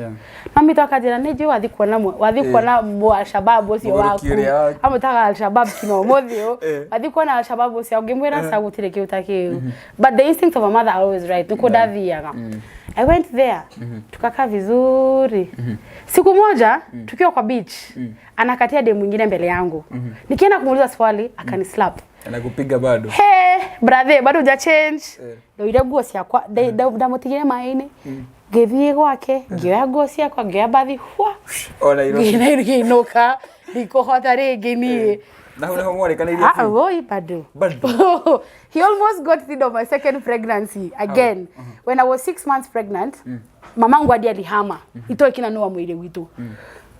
S1: Mami tu akajira nĩnjũĩ wathi kuona wathi kuona mu Alshabab ũcio
S2: Mũgũrũki
S1: waku.
S2: ũrĩa waku.
S1: Amũtaga Alshabab kina ũmũthĩ ũyũ. Wathi kuona Alshabab ũcio ũngĩmwĩra ca gũtirĩ kĩu ta kĩu. But the instinct of a mother are always right. Nĩkuo ndathiaga. I went there. Tukakaa vizuri. Siku moja tukiwa kwa beach, anakatia demu mwingine mbele yangu. Nikienda kumuuliza swali, akanislap.
S2: Anakupiga bado.
S1: He, brother, bado huja change.
S2: Eh.
S1: Ndoire nguo ciakwa, ndamutigire maĩ-inĩ, ngĩthiĩ gwake, ngĩoya nguo ciakwa, ngĩoya bathi hwa.
S2: O Nairobi.
S1: Ngĩinũka, ndikũhota rĩngĩ niĩ.
S2: Na hau nĩho mwarĩkanĩirie
S1: Ah,
S2: biũ?
S1: oi, bado.
S2: Bado.
S1: He almost got rid of my second pregnancy again. When I was 6 months pregnant, mamangu hadi alihama. Itoe kina noa mwili witu.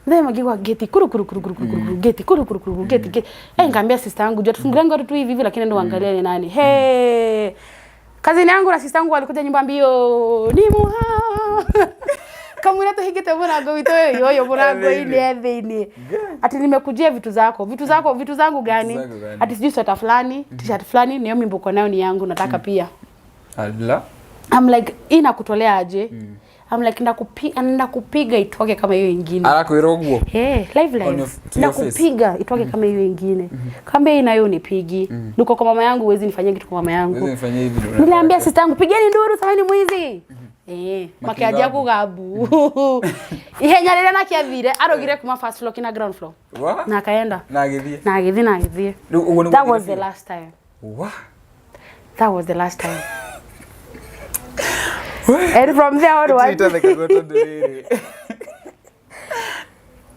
S1: Then magigwa geti kuru kuru kuru kuru kuru kuru geti kuru kuru kuru geti geti. Eh, nikamwambia sister yangu, "Jua tufungulie ngoro tu hivi hivi, lakini ndo angalia ni nani." Hey. Kazini yangu na sister yangu walikuja nyumba mbio. Ni muha. Kamwira tuhingite murango witũ yoyo murango-inĩ e thĩinĩ, ati nimekujia vitu zako, vitu zako, vitu zangu gani?
S2: Zangu gani?
S1: Ati sijui sweta fulani, T-shirt fulani, niyo mimba uko nayo ni yangu, nataka pia.
S2: Ala.
S1: I'm like, hii nakutolea aje? I'm like, ndakupiga itoke kama hiyo ingine.
S2: Arakwĩra ũguo.
S1: Hey, live
S2: On
S1: live.
S2: to your face.
S1: Ndakupiga itoke kama hiyo ingine. Kambia hii nayo unipigi. Niko kwa mama yangu, huwezi nifanyia kitu kwa mama yangu.
S2: Huwezi nifanyia hivi ndio.
S1: Niliambia sister yangu, pigeni nduru, samani mwizi. Eh, makianjia kugambu. Ihenya rĩrĩa nakiathire, arogire kuma first floor kina ground floor.
S2: Wa?
S1: Na akaenda.
S2: Na agĩthiĩ.
S1: Na agĩthiĩ na agĩthiĩ.
S2: Rĩu ũguo nĩguo
S1: That was the
S2: agĩthiĩ?
S1: last time.
S2: Wa?
S1: That was the last time. And from there onward,
S2: Itathekagwo tondũ rĩrĩ.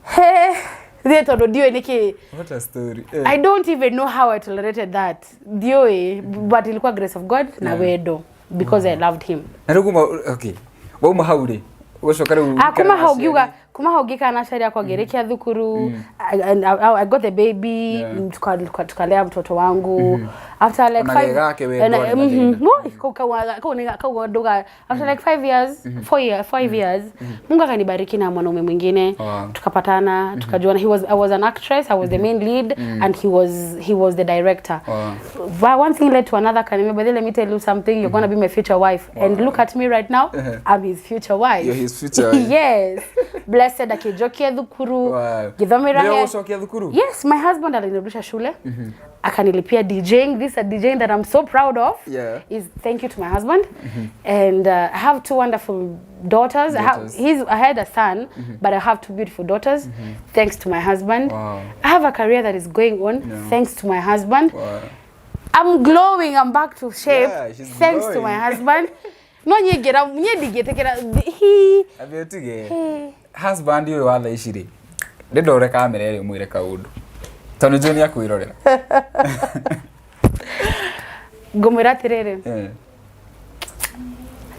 S1: Hey, thiĩ tondũ ndiũĩ nĩkĩ.
S2: What a story. Eh.
S1: I don't even know how I tolerated that. Ndiũĩ, but ilikuwa grace of God na wendo because I loved him.
S2: Na rĩu kuma, okay. Wauma hau rĩ, ũgacoka rĩu
S1: Ah,
S2: ũikare
S1: kuma
S2: na
S1: hau
S2: aciari.
S1: ngiuga kuma hau ngĩikara na aciari akwa, ngĩrĩkia thukuru, and I got the baby. Tukalea mtoto wangu after like
S2: Ona
S1: five
S2: gake we
S1: and,
S2: ndwarĩ na thĩna.
S1: Woi, kau kau nduga after like 5 years, 4 year, 5 years, Mungu akanibariki na mwanaume mwingine. Tukapatana, tukajuana. He was I was an actress, I was the main lead and he was the director. But one thing led to another. Akaniambia, "By the way, let me tell you something, you're gonna be my future wife." And look at me right now. I'm his future wife.
S2: You're his future wife.
S1: Yes, blessed. Akijokia thukuru, ngithomera.
S2: Nĩwe ũgũcokia thukuru?
S1: Yes, my husband alinirudisha shule, akanilipia DJing. This a DJing that I'm so proud of is thank you to my husband. And I have two wonderful daughters. I have,
S2: Daughters.
S1: I had a son, but I have two beautiful daughters thanks to my husband. I have a career that is going on thanks to my husband. I'm glowing. I'm back to shape
S2: Yeah, she's
S1: thanks to my
S2: glowing.
S1: husband. No nyingĩra niĩ ndingĩtĩkĩra he
S2: Ambia ũtige. Husband ũyũ wa thaa ici rĩ, Ndĩndore kamera ĩrĩa ũmwĩre kaũndũ. Tondũ nĩnjũĩ nĩ akwĩrorera.
S1: Ngũmwĩra atĩrĩrĩ,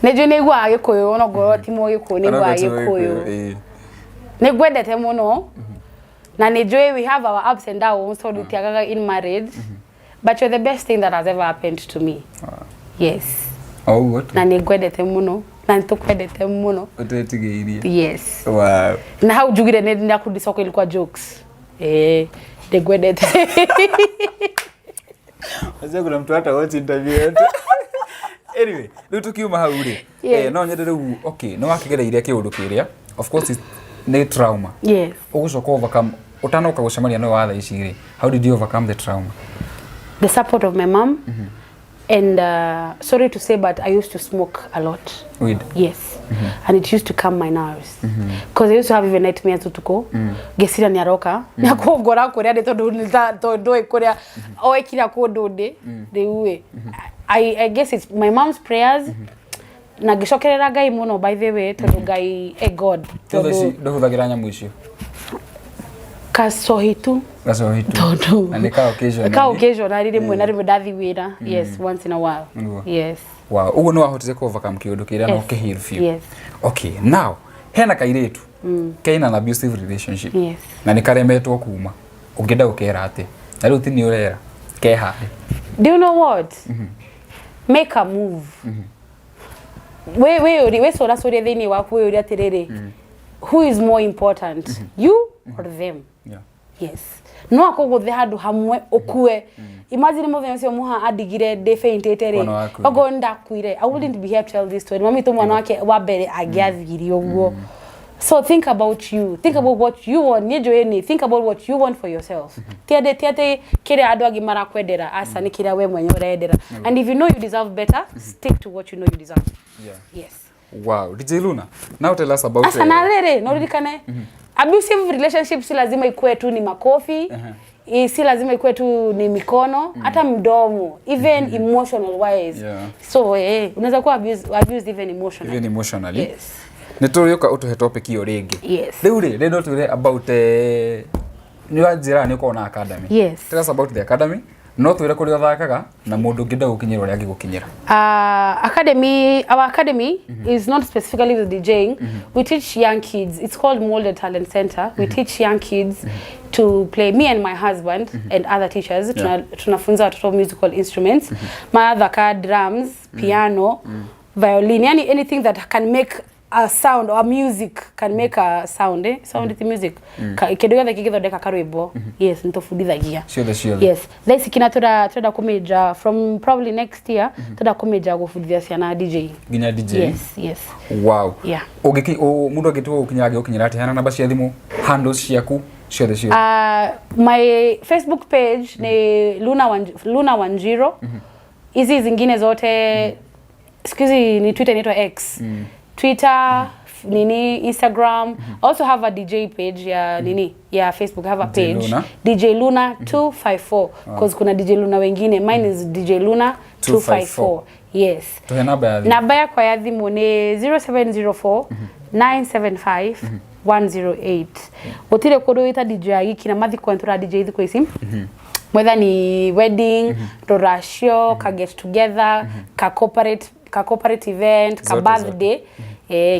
S1: nĩ njũĩ nĩ aiguaga Gĩkũyũ, ona ngorwo ti Mũgĩkũyũ, nĩ aiguaga Gĩkũyũ. Nĩ ngwendete mũno na nĩ njũĩ we have our ups and downs tondũ tiagaga in marriage, but you're the best thing that has ever happened to me. Yes.
S2: O ũguo tu.
S1: Na nĩ ngwendete mũno na nĩ tũkwendete mũno.
S2: Ũtetigĩirie.
S1: Yes.
S2: Wow.
S1: Na hau njugire nĩ ndakundi soko ilikuwa jokes. Eh, nĩ ngwendete.
S2: Unajua kuna mtu hata watch interview yetu. Anyway, rĩu tukiuma hau rĩ, no nyende rĩu, okay, nĩ wakĩgereire kĩũndũ kĩrĩa. Of course nĩ trauma.
S1: Yes.
S2: Ũgũcoka overcome ũtanoka gũcemania nawe wa thaa ici rĩ, how did you overcome the trauma?
S1: The support of my mom. And sorry to say, but I used to smoke a lot.
S2: Weed.
S1: Yes. And it used to calm my nerves. Because I used to have even nightmares utuko. Ngeciria nĩ aroka. Nĩ akũngora kũrĩa ndĩ tondũ nĩ ta- tondũ ndoĩ kũrĩa oĩ kira kũndũ ndĩ. Rĩu ĩ. I guess it's my mom's prayers. Na ngĩcokerera Ngai mũno, by the way, tondũ Ngai, eh, God.
S2: Tondũ ici
S1: Tondũ
S2: ndũhũthagĩra nyamũ icio?
S1: Kacohi tu.
S2: Gacohi tu.
S1: Tondũ
S2: Na nĩ ka occasionally.
S1: Ka occasionally, rĩmwe na rĩmwe ndathi wĩra. Yes, once in a while.
S2: Nĩguo.
S1: Yes.
S2: Wow, ũguo nĩ wahotire kũ overcome kĩũndũ kĩrĩa na
S1: Yes.
S2: ũkĩheal biũ.
S1: Yes.
S2: Okay, now hena kairĩtu kena an abusive relationship
S1: Yes.
S2: na nĩ karemetwo kuma, ũngĩenda gũkera atĩa? Na rĩu ti nĩ ũrera keharĩ.
S1: Do you know what? Make a move. We we uri we cora curie thĩinĩ waku, wĩ ũria atĩrĩrĩ, who is more important, you or them? Yes, no akũgũthe handũ hamwe ũkue. Imagine mũthenya ũcio mũha andigire ndĩ faintĩte rĩ,
S2: Mwana waku.
S1: okorwo nĩ ndakuire, I wouldn't be here to tell this story. Mami tu mwana wake wa mbere angĩathire ũguo. So think about you, think about what you want. Niĩ njũĩ nĩ think about what you want for yourself. Ti atĩ kĩrĩa andũ angĩ marakwendera, aca, nĩ kĩrĩa we mwenyewe ũrendera. And if you know you deserve better, stick to what you know you deserve. Yes.
S2: Wow, DJ Luna, now tell us about
S1: Asa na rĩrĩ, no ririkane, abusive relationship si lazima ikuwe tu ni makofi, si lazima ikuwe tu ni mikono, hata mdomo, even emotional wise. So unaweza kuwa abused even emotionally.
S2: Even emotionally.
S1: Yes.
S2: Nĩ tũrĩũka ũtũhe topic ĩyo rĩngĩ.
S1: Yes.
S2: Rĩu rĩ, rĩ no twĩre about nĩ wanjĩra nĩ ũkoragwo na academy.
S1: Yes.
S2: Tell us about the academy. No twĩre kũrĩa ũthakaga na mũndũ ũngĩenda gũkinyĩra ũrĩa angĩgũkinyĩra.
S1: Academy, our academy is not specifically with DJing. We teach young kids. It's called Molded Talent Center. We teach young kids to play. Me and my husband and other teachers, tunafunza watoto musical instruments, mathaka drums, piano, violin, yani anything that can make a sound or music, can make a sound, eh? Sound mm. music. Kĩndũ gĩothe kĩngĩthondeka karwĩmbo, yes, nĩtũbundithagia.
S2: Ciothe ciothe.
S1: Yes, thaa ici kina turenda kũmĩnja from probably next year, turenda kũmĩnja gũbundithia ciana DJ.
S2: Nginya DJ.
S1: Yes.
S2: Wow.
S1: Yeah.
S2: Ũngĩki mũndũ angĩtua gũkinyĩra angĩgũkinyĩra atĩa? Heana namba cia thimũ, handles ciaku ciothe ciothe.
S1: My Facebook page ni Luna Wanjiro. Hizi zingine zote siku hizi ni Twitter, inaitwa X. Twitter, nini, Instagram. I also have a DJ page ya nini, ya Facebook. I have a
S2: DJ
S1: page.
S2: Luna.
S1: DJ Luna 254, because kuna DJ Luna wengine. Mine is DJ Luna 254. Yes.
S2: Tuhe namba ya thimũ.
S1: Namba yakwa ya thimũ nĩ 0704 975 108. Gũtirĩ kũndũ wĩta DJ ya giki na mathiko nĩ DJ thikũ ici, whether ni wedding, rũracio, ka get together, ka corporate event, ka
S2: Zote,
S1: birthday,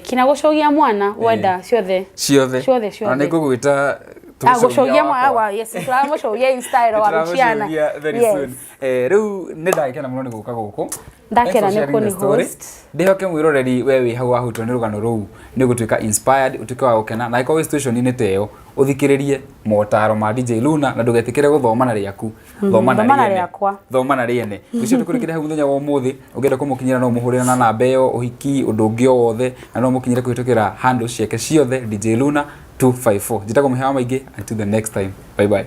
S1: kina gũcogia mwana wenda, ciothe.
S2: Ciothe.
S1: Ciothe,
S2: Na
S1: ciothe.
S2: nĩ ngũgwĩta.
S1: Ah, gũcogia mwana wa, yes, tũramũcogia in style wa Luciana.
S2: Nĩtũramũcogia very
S1: Yes.
S2: soon. Rĩu nĩ ndagĩkena mũno nĩ gũka gũkũ.
S1: Ndakena
S2: Thanks for
S1: nĩ
S2: sharing the
S1: kũni
S2: story.
S1: host.
S2: Ndĩhoke mwĩroreri we wĩ hau wahutwo nĩ rũgano rũu nĩ ũgũtuĩka inspired, ũtuĩke wa gũkena, na angĩkorwo wĩ situation-inĩ ta ĩyo, ũthikĩrĩrie motaro ma DJ Luna na ndũgetĩkĩre gũthoma na rĩaku, thoma na
S1: Thoma na
S2: rĩene.
S1: rĩakwa.
S2: Thoma na rĩene. Ũcio tũkũrĩkĩria hau mũthenya wa ũmũthĩ. Ũngĩenda kũmũkinyĩra no ũmũhũrĩre na namba ĩyo, ũhiki, ũndũ ũngĩ o wothe, na no ũmũkinyĩre kũhĩtũkĩra handles ciake ciothe, DJ Luna 254. Njĩtagwo Mũhĩa wa Maingĩ, until the next time, bye bye.